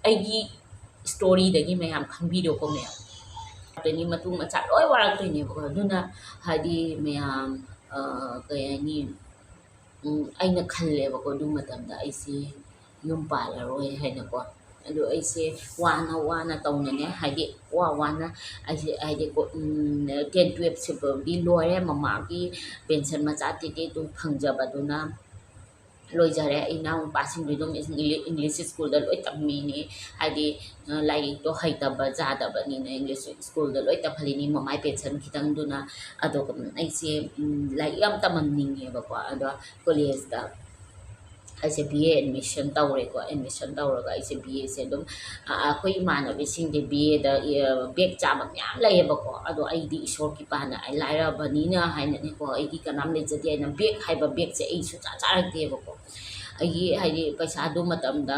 ꯑꯩꯒꯤ storyꯗꯒꯤ ꯃꯌꯥꯝ ꯈꯪꯕꯤꯔꯣꯀꯣ ꯃꯌꯥꯝ꯫ ꯑꯗꯩꯗꯤ ꯃꯇꯨ ꯃꯆꯥ ꯂꯣꯏ ꯋꯥꯔꯛꯇꯣꯏꯅꯦꯕꯀꯣ꯫ ꯑꯗꯨꯅ ꯍꯥꯏꯗꯤ ꯃꯌꯥꯝ, ꯑ, ꯀꯩ ꯍꯥꯏꯅꯤ, ꯎꯝ, ꯑꯩꯅ ꯈꯜꯂꯦꯕꯀꯣ ꯑꯗꯨ ꯃꯇꯝꯗ ꯑꯩꯁꯦ ꯌꯨꯝ ꯄꯥꯜꯂꯔꯣꯏ ꯍꯥꯏꯅꯀꯣ꯫ ꯑꯗꯣ ꯑꯩꯁꯦ ꯋꯥꯅ ꯋꯥꯅ ꯇꯧꯅꯅꯦ, ꯍꯥꯏꯗꯤ ꯋꯥ ꯋꯥꯅ ꯑꯩꯁꯦ ꯍꯥꯏꯗꯤ ꯀꯣ-, ꯎꯝ, ten twelve ꯁꯤꯐꯥꯎꯗꯤ ꯂꯣꯏꯔꯦ꯫ ꯃꯃꯥꯒꯤ pension ꯃꯆꯥ ꯇꯦꯛ ꯇꯦꯛꯇꯨ ꯐꯪꯖꯕꯗꯨꯅ ꯂꯣꯏꯖꯔꯦ꯫ ꯏꯅꯥꯎꯅꯨꯄꯥꯁꯤꯡꯗꯨ ꯑꯗꯨꯝ English schoolꯗ ꯂꯣꯏ ꯇꯝꯃꯤꯅꯤ꯫ ꯍꯥꯏꯗꯤ, ꯑ, ꯂꯥꯏꯔꯤꯛꯇꯣ ꯍꯩꯇꯕ ꯌꯥꯗꯕꯅꯤꯅ English schoolꯗ ꯂꯣꯏ ꯇꯝꯍꯜꯂꯤꯅꯤ ꯃꯃꯥꯏ pension ꯈꯤꯇꯪꯗꯨꯅ꯫ ꯑꯗꯨꯒ ꯑꯩꯁꯦ, ꯎꯝ, ꯂꯥꯏꯔꯤꯛ ꯌꯥꯝ ꯇꯝꯍꯟꯅꯤꯡꯉꯦꯕꯀꯣ꯫ ꯑꯗꯣ collegeꯇ ꯑꯩꯁꯦ ꯕꯤ ꯑꯦ ꯑꯦꯗꯃꯤꯁꯟ ꯇꯧꯔꯦꯀꯣ꯫ ꯑꯦꯗꯃꯤꯁꯟ ꯇꯧꯔꯒ ꯑꯩꯁꯦ ꯕꯤ ꯑꯦꯁꯦ ꯑꯗꯨꯝ, ꯑ, ꯑꯩꯈꯣꯏ ꯏꯃꯥꯟꯅꯕꯤꯁꯤꯡꯗꯤ ꯕꯤ ꯑꯦꯗ, ꯑ, ꯕꯦꯛ ꯆꯥꯕ ꯃꯌꯥꯝ ꯂꯩꯌꯦꯕꯀꯣ꯫ ꯑꯗꯣ ꯑꯩꯗꯤ ꯏꯁꯣꯔ ꯀ꯭ꯔꯤꯄꯥꯅ ꯑꯩ ꯂꯥꯏꯔꯕꯅꯤꯅ ꯍꯥꯏꯅꯅꯦꯀꯣ, ꯑꯩꯗꯤ ꯀꯅꯥꯝ ꯂꯩꯖꯗꯦ ꯍꯥꯏꯅ ꯕꯦꯛ ꯍꯥꯏꯕ ꯕꯦꯛꯁꯦ ꯑꯩ ꯁꯨꯡꯆꯥ ꯆꯥꯔꯛꯇꯦꯕꯀꯣ꯫ ꯑꯩꯒꯤ ꯍꯥꯏꯗꯤ ꯄꯩꯁꯥ ꯑꯗꯨ ꯃꯇꯝꯗ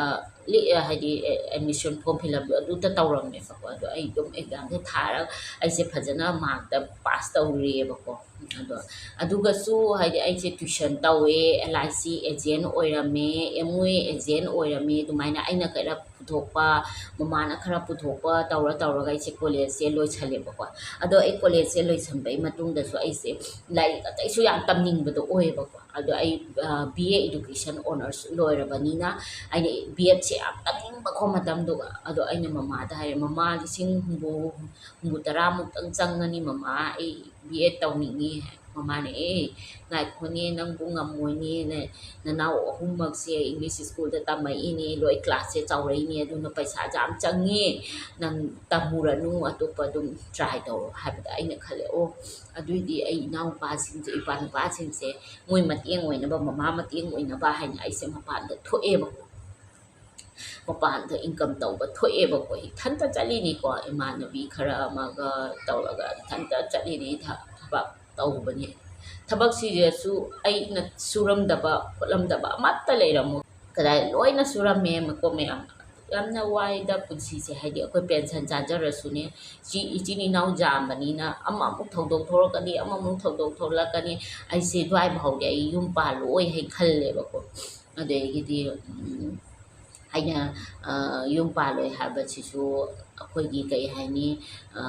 ꯂꯤ-, ꯍꯥꯏꯗꯤ ꯑꯦ-, ꯑꯦꯗꯃꯤꯁꯟ ꯐꯣꯔꯝ ꯐꯤꯜ ꯑꯞ ꯑꯗꯨꯗ ꯇꯧꯔꯝꯃꯦꯕꯀꯣ꯫ ꯑꯗꯣ ꯑꯩ ꯑꯗꯨꯝ ꯑꯦꯛꯖꯥꯝꯁꯦ ꯊꯥꯔꯒ ꯑꯩꯁꯦ ꯐꯖꯅ ꯃꯥꯔꯛꯇ ꯄꯥꯁ ꯇꯧꯔꯦꯕꯀꯣ꯫ ꯑꯗꯣ ꯑꯗꯨꯒꯁꯨ ꯍꯥꯏꯗꯤ ꯑꯩꯁꯦ ꯇ꯭ꯌꯨꯁꯟ ꯇꯧꯋꯦ, ꯑꯦꯜ ꯑꯥꯏ ꯁꯤ ꯑꯦꯖꯦꯟ ꯑꯣꯏꯔꯝꯃꯦ, ꯑꯦꯝ ꯋꯦ ꯑꯦꯖꯦꯟ ꯑꯣꯏꯔꯝꯃꯦ꯫ ꯑꯗꯨꯃꯥꯏꯅ ꯑꯩꯅ ꯈꯔ ꯄꯨꯊꯣꯛꯄ, ꯃꯃꯥꯅ ꯈꯔ ꯄꯨꯊꯣꯛꯄ ꯇꯧꯔ ꯇꯧꯔꯒ ꯑꯩꯁꯦ ꯀꯣꯂꯦꯖꯁꯦ ꯂꯣꯏꯁꯜꯂꯦꯕꯀꯣ꯫ ꯑꯗꯣ ꯑꯩ ꯀꯣꯂꯦꯖꯁꯦ ꯂꯣꯏꯁꯟꯕꯒꯤ ꯃꯇꯨꯡꯗꯁꯨ ꯑꯩꯁꯦ ꯂꯥꯏꯔꯤꯛ ꯑꯇꯩꯁꯨ ꯌꯥꯝ ꯇꯝꯅꯤꯡꯕꯗꯣ ꯑꯣꯏꯌꯦꯕꯀꯣ꯫ ꯑꯗꯣ ꯑꯩ, ꯑ, ꯕꯤ ꯑꯦ ꯏꯗꯨꯀꯦꯁꯟ ꯑꯣꯅꯔꯁ ꯂꯣꯏꯔꯕꯅꯤꯅ ꯑꯩꯅ ꯕꯤ ꯑꯦꯗꯁꯦ ꯌꯥꯝ ꯇꯝꯅꯤꯡꯕꯀꯣ ꯃꯇꯝꯗꯨꯒ꯫ ꯑꯗꯣ ꯑꯩꯅ ꯃꯃꯥꯗ ꯍꯥꯏꯔꯦ, "ꯃꯃꯥ, ꯂꯤꯁꯤꯡ ꯍꯨꯝꯐꯨ, ꯍꯨꯝꯐꯨ ꯇꯔꯥꯃꯨꯛꯇꯪ ꯆꯪꯉꯅꯤ ꯃꯃꯥ, ꯑꯩ ꯕꯤ ꯑꯦꯗ ꯇꯧꯅꯤꯡꯉꯤ" ꯍꯥꯏ꯫ ꯃꯃꯥꯅ, "ꯑꯦ, ꯉꯥꯏꯈꯣꯅꯦ, ꯅꯪꯕꯨ ꯉꯝꯃꯣꯏꯅꯦ, ꯅ-, ꯅꯅꯥꯎ ꯑꯍꯨꯝꯃꯛꯁꯦ ꯏꯪꯂꯤꯁ ꯁ꯭ꯀꯨꯜꯗ ꯇꯝꯃꯛꯏꯅꯦ, ꯂꯣꯏ ꯀ꯭ꯂꯥꯁꯁꯦ ꯆꯥꯎꯔꯛꯏꯅꯦ, ꯑꯗꯨꯅ ꯄꯩꯁꯥꯁꯦ ꯌꯥꯝ ꯆꯪꯉꯦ, ꯅꯪ ꯇꯝꯃꯨꯔꯅꯨ, ꯑꯇꯣꯞꯄ ꯑꯗꯨꯝ ꯇ꯭ꯔꯥꯏ ꯇꯧꯔꯣ" ꯍꯥꯏꯕꯗ ꯑꯩꯅ ꯈꯜꯂꯦ, "ꯑꯣ, ꯑꯗꯨꯏꯗꯤ ꯑꯩ ꯏꯅꯥꯎꯄꯥꯁꯤꯡꯁꯦ, ꯏꯄꯥ ꯅꯨꯄꯥꯁꯤꯡꯁꯦ ꯃꯣꯏ ꯃꯇꯦꯡ ꯑꯣꯏꯅꯕ, ꯃꯃꯥ ꯃꯇꯦꯡ ꯑꯣꯏꯅꯕ" ꯍꯥꯏꯅ ꯑꯩꯁꯦ ꯃꯄꯥꯟꯗ ꯊꯣꯛꯑꯦꯕꯀꯣ꯫ ꯃꯄꯥꯟꯗ ꯏꯟꯀꯝ ꯇꯧꯕ ꯊꯣꯛꯑꯦꯕꯀꯣ꯫ ꯏꯊꯟꯇ ꯆꯠꯂꯤꯅꯤꯀꯣ, ꯏꯃꯥꯟꯅꯕꯤ ꯈꯔ ꯑꯃꯒ ꯇꯧꯔꯒ ꯏꯊꯟꯇ ꯆꯠꯂꯤꯅꯤ, ꯊ-, ꯊꯕꯛ ꯇꯧꯕꯅꯤ꯫ ꯊꯕꯛꯁꯤꯗꯁꯨ ꯑꯩꯅ ꯁꯨꯔꯝꯗꯕ ꯈꯣꯠꯂꯝꯗꯕ ꯑꯃꯠꯇ ꯂꯩꯔꯝꯃꯣ꯫ ꯀꯗꯥꯏ ꯂꯣꯏꯅ ꯁꯨꯔꯝꯃꯦ, ꯃꯀꯣꯛ ꯃꯌꯥꯝ꯫ ꯌꯥꯝꯅ ꯋꯥꯏꯗ ꯄꯨꯟꯁꯤꯁꯦ, ꯍꯥꯏꯗꯤ ꯑꯩꯈꯣꯏ ꯄꯦꯟꯁꯟ ꯆꯥꯖꯔꯁꯨꯅꯦ, ꯏꯆꯤ-, ꯏꯆꯤꯟ ꯏꯅꯥꯎ ꯌꯥꯝꯕꯅꯤꯅ ꯑꯃꯃꯨꯛ ꯊꯧꯗꯣꯛ ꯊꯣꯛꯂꯛꯀꯅꯤ, ꯑꯃꯃꯨꯛ ꯊꯧꯗꯣꯛ ꯊꯣꯛꯂꯛꯀꯅꯤ꯫ ꯑꯩꯁꯦ ꯑꯗꯨꯋꯥꯏ ꯐꯥꯎꯗꯤ ꯑꯩ ꯌꯨꯝ ꯄꯥꯜꯂꯣꯏ ꯍꯥꯏ ꯈꯜꯂꯦꯕꯀꯣ꯫ ꯑꯗꯒꯤꯗꯤ, ꯎꯝ, ꯑꯩꯅ, ꯑ, ꯌꯨꯝ ꯄꯥꯜꯂꯣꯏ ꯍꯥꯏꯕꯁꯤꯁꯨ ꯑꯩꯈꯣꯏꯒꯤ ꯀꯩ ꯍꯥꯏꯅꯤ, ꯑ,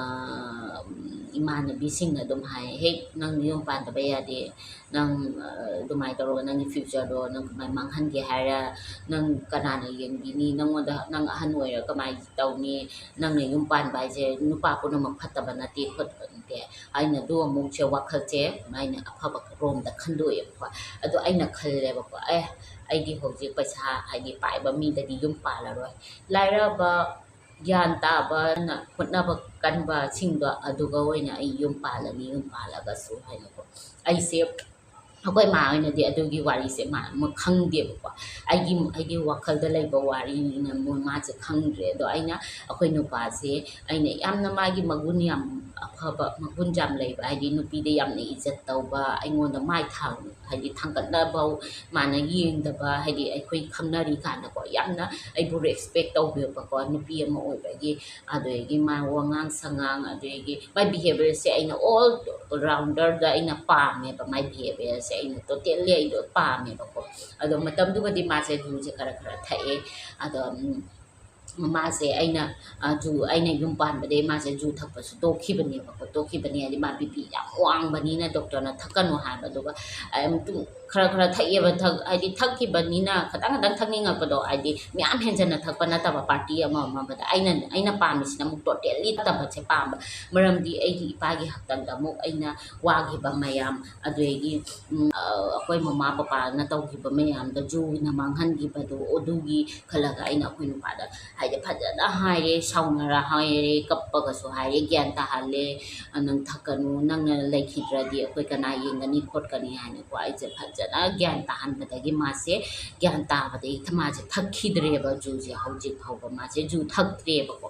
ꯏꯃꯥꯟꯅꯕꯤꯁꯤꯡꯅ ꯑꯗꯨꯝ ꯍꯥꯏ, "ꯍꯦꯛ ꯅꯪ ꯌꯨꯝ ꯄꯥꯟꯗꯕ ꯌꯥꯗꯦ, ꯅꯪ, ꯑ, ꯑꯗꯨꯃꯥꯏꯅ ꯇꯧꯔꯒ ꯅꯪꯒꯤ ꯐ꯭ꯌꯨꯆꯔꯗꯣ ꯅꯪ ꯀꯃꯥꯏꯅ ꯃꯥꯡꯍꯟꯒꯦ ꯍꯥꯏꯔ, ꯅꯪ ꯀꯅꯥꯅ ꯌꯦꯡꯕꯤꯅꯤ? ꯅꯪꯉꯣꯟꯗ ꯅꯪ ꯑꯍꯟ ꯑꯣꯏꯔꯒ ꯀꯃꯥꯏꯅ ꯇꯧꯅꯤ? ꯅꯪꯅ ꯌꯨꯝ ꯄꯥꯟꯕ ꯍꯥꯏꯁꯦ ꯅꯨꯄꯥ ꯄꯨꯝꯅꯃꯛ ꯐꯠꯇꯕ ꯅꯠꯇꯦ ꯈꯣꯠꯄ ꯅꯠꯇꯦ" ꯍꯥꯏꯅ ꯑꯗꯨ ꯑꯃꯨꯛꯁꯦ ꯋꯥꯈꯜꯁꯦ ꯑꯩꯅ ꯑꯐꯕ ꯔꯣꯝꯗ ꯈꯟꯗꯣꯛꯑꯦꯕꯀꯣ꯫ ꯑꯗꯣ ꯑꯩꯅ ꯈꯜꯂꯦꯕꯀꯣ, "ꯑꯦ, ꯑꯩꯗꯤ ꯍꯧꯖꯤꯛ ꯄꯩꯁꯥ ꯍꯥꯏꯗꯤ ꯄꯥꯏꯕ ꯃꯤꯗꯗꯤ ꯌꯨꯝ ꯄꯥꯜꯂꯔꯣꯏ꯫ ꯂꯥꯏꯔꯕ, ꯒ꯭ꯌꯥꯟ ꯇꯥꯕꯅ ꯍꯣꯠꯅꯕ ꯀꯟꯕꯁꯤꯡꯗꯣ ꯑꯗꯨꯒ ꯑꯣꯏꯅ ꯑꯩ ꯌꯨꯝ ꯄꯥꯜꯂꯅꯤ, ꯌꯨꯝ ꯄꯥꯜꯂꯒꯁꯨ" ꯍꯥꯏꯅꯀꯣ꯫ ꯑꯩꯁꯦ ꯑꯩꯈꯣꯏ ꯃꯥ ꯑꯣꯏꯅꯗꯤ ꯑꯗꯨꯒꯤ ꯋꯥꯔꯤꯁꯦ ꯃꯥ ꯑꯃ ꯈꯪꯗꯦꯕꯀꯣ꯫ ꯑꯩꯒꯤ ꯑꯩꯒꯤ ꯋꯥꯈꯜꯗ ꯂꯩꯕ ꯋꯥꯔꯤꯅꯤꯅ ꯃꯣꯏ ꯃꯥꯁꯦ ꯈꯪꯗ꯭ꯔꯦ꯫ ꯑꯗꯣ ꯑꯩꯅ ꯑꯩꯈꯣꯏ ꯅꯨꯄꯥꯁꯦ ꯑꯩꯅ ꯌꯥꯝꯅ ꯃꯥꯒꯤ ꯃꯒꯨꯟ ꯌꯥꯝ ꯑꯐꯕ, ꯃꯒꯨꯟ ꯌꯥꯝ ꯂꯩꯕ, ꯍꯥꯏꯗꯤ ꯅꯨꯄꯤꯗ ꯌꯥꯝꯅ ꯏꯖꯠ ꯇꯧꯕ, ꯑꯩꯉꯣꯟꯗ ꯃꯥꯏ ꯊꯥꯡ ꯍꯥꯏꯗꯤ ꯊꯥꯡꯒꯠꯅꯕ ꯃꯥꯅ ꯌꯦꯡꯗꯕ, ꯍꯥꯏꯗꯤ ꯑꯩꯈꯣꯏ ꯈꯪꯅꯔꯤ ꯀꯥꯟꯗꯀꯣ ꯌꯥꯝꯅ ꯑꯩꯕꯨ ꯔꯦꯁꯄꯦꯛ ꯇꯧꯕꯤꯕꯀꯣ ꯅꯨꯄꯤ ꯑꯃ ꯑꯣꯏꯕꯒꯤ꯫ ꯑꯗꯨꯗꯒꯤ ꯃꯥ ꯋꯥꯉꯥꯡ ꯁꯉꯥꯡ, ꯑꯗꯨꯗꯒꯤ ꯃꯥꯏ ꯕꯤꯍꯦꯕꯤꯌꯔꯁꯦ ꯑꯩꯅ ꯑꯣꯜ ꯔꯥꯎꯟꯗꯔꯗ ꯑꯩꯅ ꯄꯥꯝꯃꯦꯕ꯫ ꯃꯥꯏ ꯕꯤꯍꯦꯕꯤꯌꯔꯁꯦ ꯑꯩꯅ ꯇꯣꯇꯦꯜꯂꯤ ꯑꯩꯗꯣ ꯄꯥꯝꯃꯦꯕꯀꯣ꯫ ꯑꯗꯣ ꯃꯇꯝꯗꯨꯒꯗꯤ ꯃꯥꯁꯦ ꯌꯨꯁꯦ ꯈꯔ ꯈꯔ ꯊꯛꯑꯦ꯫ ꯑꯗꯣ ꯃꯥꯁꯦ ꯑꯩꯅ ꯌꯨ ꯑꯩꯅ ꯌꯨꯝ ꯄꯥꯟꯕꯗꯒꯤ ꯃꯥꯁꯦ ꯌꯨ ꯊꯛꯄꯁꯨ ꯇꯣꯛꯈꯤꯕꯅꯦꯕꯀꯣ꯫ ꯇꯣꯛꯈꯤꯕꯅꯤ ꯍꯥꯏꯗꯤ ꯃꯥ ꯕꯤ ꯄꯤ ꯌꯥꯝ ꯋꯥꯡꯕꯅꯤꯅ ꯗꯣꯛꯇꯔꯅ ꯊꯛꯀꯅꯨ ꯍꯥꯏꯕ꯫ ꯑꯗꯨꯒ ꯑꯗꯨꯝ ꯈꯔ ꯈꯔ ꯊꯛꯑꯦꯕ꯫ ꯊꯛ ꯍꯥꯏꯗꯤ ꯊꯛꯈꯤꯕꯅꯤꯅ ꯈꯤꯇꯪ ꯈꯤꯇꯪ ꯊꯛꯅꯤꯡꯉꯛꯄꯗꯣ, ꯍꯥꯏꯗꯤ ꯃꯌꯥꯝ ꯍꯦꯟꯖꯟꯅ ꯊꯛꯄ ꯅꯠꯇꯕ, ꯄꯥꯔꯇꯤ ꯑꯃ ꯑꯃꯗ꯫ ꯑꯩꯅ ꯑꯩꯅ ꯄꯥꯝꯃꯤꯁꯤꯅ ꯑꯃꯨꯛ ꯇꯣꯇꯦꯜꯂꯤ ꯐꯠꯇꯕꯁꯦ ꯄꯥꯝꯕ꯫ ꯃꯔꯝꯗꯤ ꯑꯩꯒꯤ ꯏꯄꯥꯒꯤ ꯍꯥꯛꯇꯛꯇ ꯑꯃꯨꯛ ꯑꯩꯅ ꯋꯥꯈꯤꯕ ꯃꯌꯥꯝ, ꯑꯗꯨꯗꯒꯤ ꯑꯩꯈꯣꯏ ꯃꯃꯥ ꯄꯄꯥꯅ ꯇꯧꯈꯤꯕ ꯃꯌꯥꯝꯗꯣ, ꯌꯨꯅ ꯃꯥꯡꯍꯟꯈꯤꯕꯗꯣ, ꯑꯗꯨꯒꯤ ꯈꯜꯂꯒ ꯑꯩꯅ ꯑꯩꯈꯣꯏ ꯅꯨꯄꯥꯗ ꯍꯥꯏꯗꯤ ꯐꯖꯅ ꯍꯥꯏꯔꯦ, ꯁꯥꯎꯅꯔ ꯍꯥꯏꯔꯦ, ꯀꯞꯄꯒꯁꯨ ꯍꯥꯏꯔꯦ, ꯒ꯭ꯌꯥꯟ ꯇꯥꯍꯜꯂꯦ꯫ "ꯅꯪ ꯊꯛꯀꯅꯨ, ꯅꯪꯅ ꯂꯩꯈꯤꯗ꯭ꯔꯗꯤ ꯑꯩꯈꯣꯏ ꯀꯅꯥ ꯌꯦꯡꯒꯅꯤ ꯈꯣꯠꯀꯅꯤ?" ꯍꯥꯏꯅꯀꯣ꯫ ꯑꯩꯁꯦ ꯐꯖꯅ ꯒ꯭ꯌꯥꯟ ꯇꯥꯍꯟꯕꯗꯒꯤ ꯃꯥꯁꯦ, ꯒ꯭ꯌꯥꯟ ꯇꯥꯕꯗꯒꯤ ꯃꯥꯁꯦ ꯊꯛꯈꯤꯗ꯭ꯔꯦꯕ꯫ ꯌꯨꯁꯦ ꯍꯧꯖꯤꯛ ꯐꯥꯎꯕ ꯃꯥꯁꯦ ꯌꯨ ꯊꯛꯇ꯭ꯔꯦꯕꯀꯣ꯫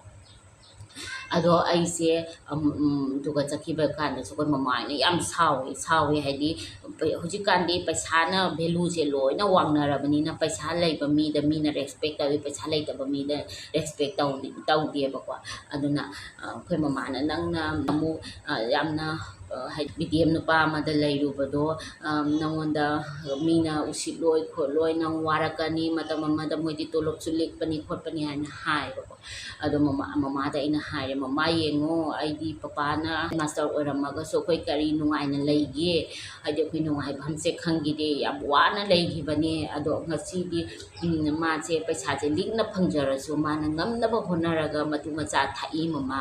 ꯑꯗꯣ ꯑꯩꯁꯦ ꯑꯗꯨꯒ ꯆꯠꯈꯤꯕ ꯀꯥꯟꯗꯁꯨ ꯑꯩꯈꯣꯏ ꯃꯃꯥ ꯍꯣꯏꯅ ꯌꯥꯝ ꯁꯥꯎꯋꯦ꯫ ꯁꯥꯎꯋꯦ ꯍꯥꯏꯗꯤ ꯍꯧꯖꯤꯛꯀꯥꯟꯗꯤ ꯄꯩꯁꯥꯅ ꯚꯦꯂꯨꯁꯦ ꯂꯣꯏꯅ ꯋꯥꯡꯅꯔꯕꯅꯤꯅ, ꯄꯩꯁꯥ ꯂꯩꯕ ꯃꯤꯗ ꯃꯤꯅ ꯔꯦꯁꯄꯦꯛ ꯇꯧꯏ, ꯄꯩꯁꯥ ꯂꯩꯇꯕ ꯃꯤꯗ ꯔꯦꯁꯄꯦꯛ ꯇꯧꯗꯦꯕꯀꯣ꯫ ꯑꯗꯨꯅ ꯑꯩꯈꯣꯏ ꯃꯃꯥꯅ, "ꯅꯪꯅ ꯑꯃꯨꯛ ꯌꯥꯝꯅ ꯍꯥꯏꯗꯤ ꯕꯤ ꯗꯤ ꯑꯦꯝ ꯅꯨꯄꯥ ꯑꯃꯗ ꯂꯩꯔꯨꯕꯗꯣ, ꯅꯉꯣꯟꯗ ꯃꯤꯅ ꯎꯁꯤꯠꯂꯣꯏ ꯈꯣꯠꯂꯣꯏ, ꯅꯪ ꯋꯥꯔꯛꯀꯅꯤ, ꯃꯇꯝ ꯑꯃꯗ ꯃꯣꯏꯗꯤ ꯇꯣꯂꯣꯞꯁꯨ ꯂꯤꯛꯄꯅꯤ ꯈꯣꯠꯄꯅꯤ" ꯍꯥꯏꯅ ꯍꯥꯏꯌꯦꯕꯀꯣ꯫ ꯑꯗꯣ ꯃꯃꯥ ꯃꯃꯥꯗ ꯑꯩꯅ ꯍꯥꯏꯔꯦ, "ꯃꯃꯥ, ꯌꯦꯡꯉꯣ, ꯑꯩꯗꯤ ꯄꯄꯥꯅ ꯃꯥꯁꯇꯔ ꯑꯣꯏꯔꯝꯃꯒꯁꯨ ꯑꯩꯈꯣꯏ ꯀꯔꯤ ꯅꯨꯡꯉꯥꯏꯅ ꯂꯩꯒꯦ? ꯍꯥꯏꯗꯤ ꯑꯩꯈꯣꯏ ꯅꯨꯡꯉꯥꯏꯐꯝꯁꯦ ꯈꯪꯈꯤꯗꯦ, ꯌꯥꯝ ꯋꯥꯅ ꯂꯩꯈꯤꯕꯅꯦ꯫ ꯑꯗꯣ ꯉꯁꯤꯗꯤ ꯃꯥꯁꯦ ꯄꯩꯁꯥꯁꯦ ꯂꯤꯛꯅ ꯐꯪꯖꯔꯁꯨ ꯃꯥꯅ ꯉꯝꯅꯕ ꯍꯣꯠꯅꯔꯒ ꯃꯇꯨ ꯃꯆꯥ ꯊꯥꯛꯏ ꯃꯃꯥ,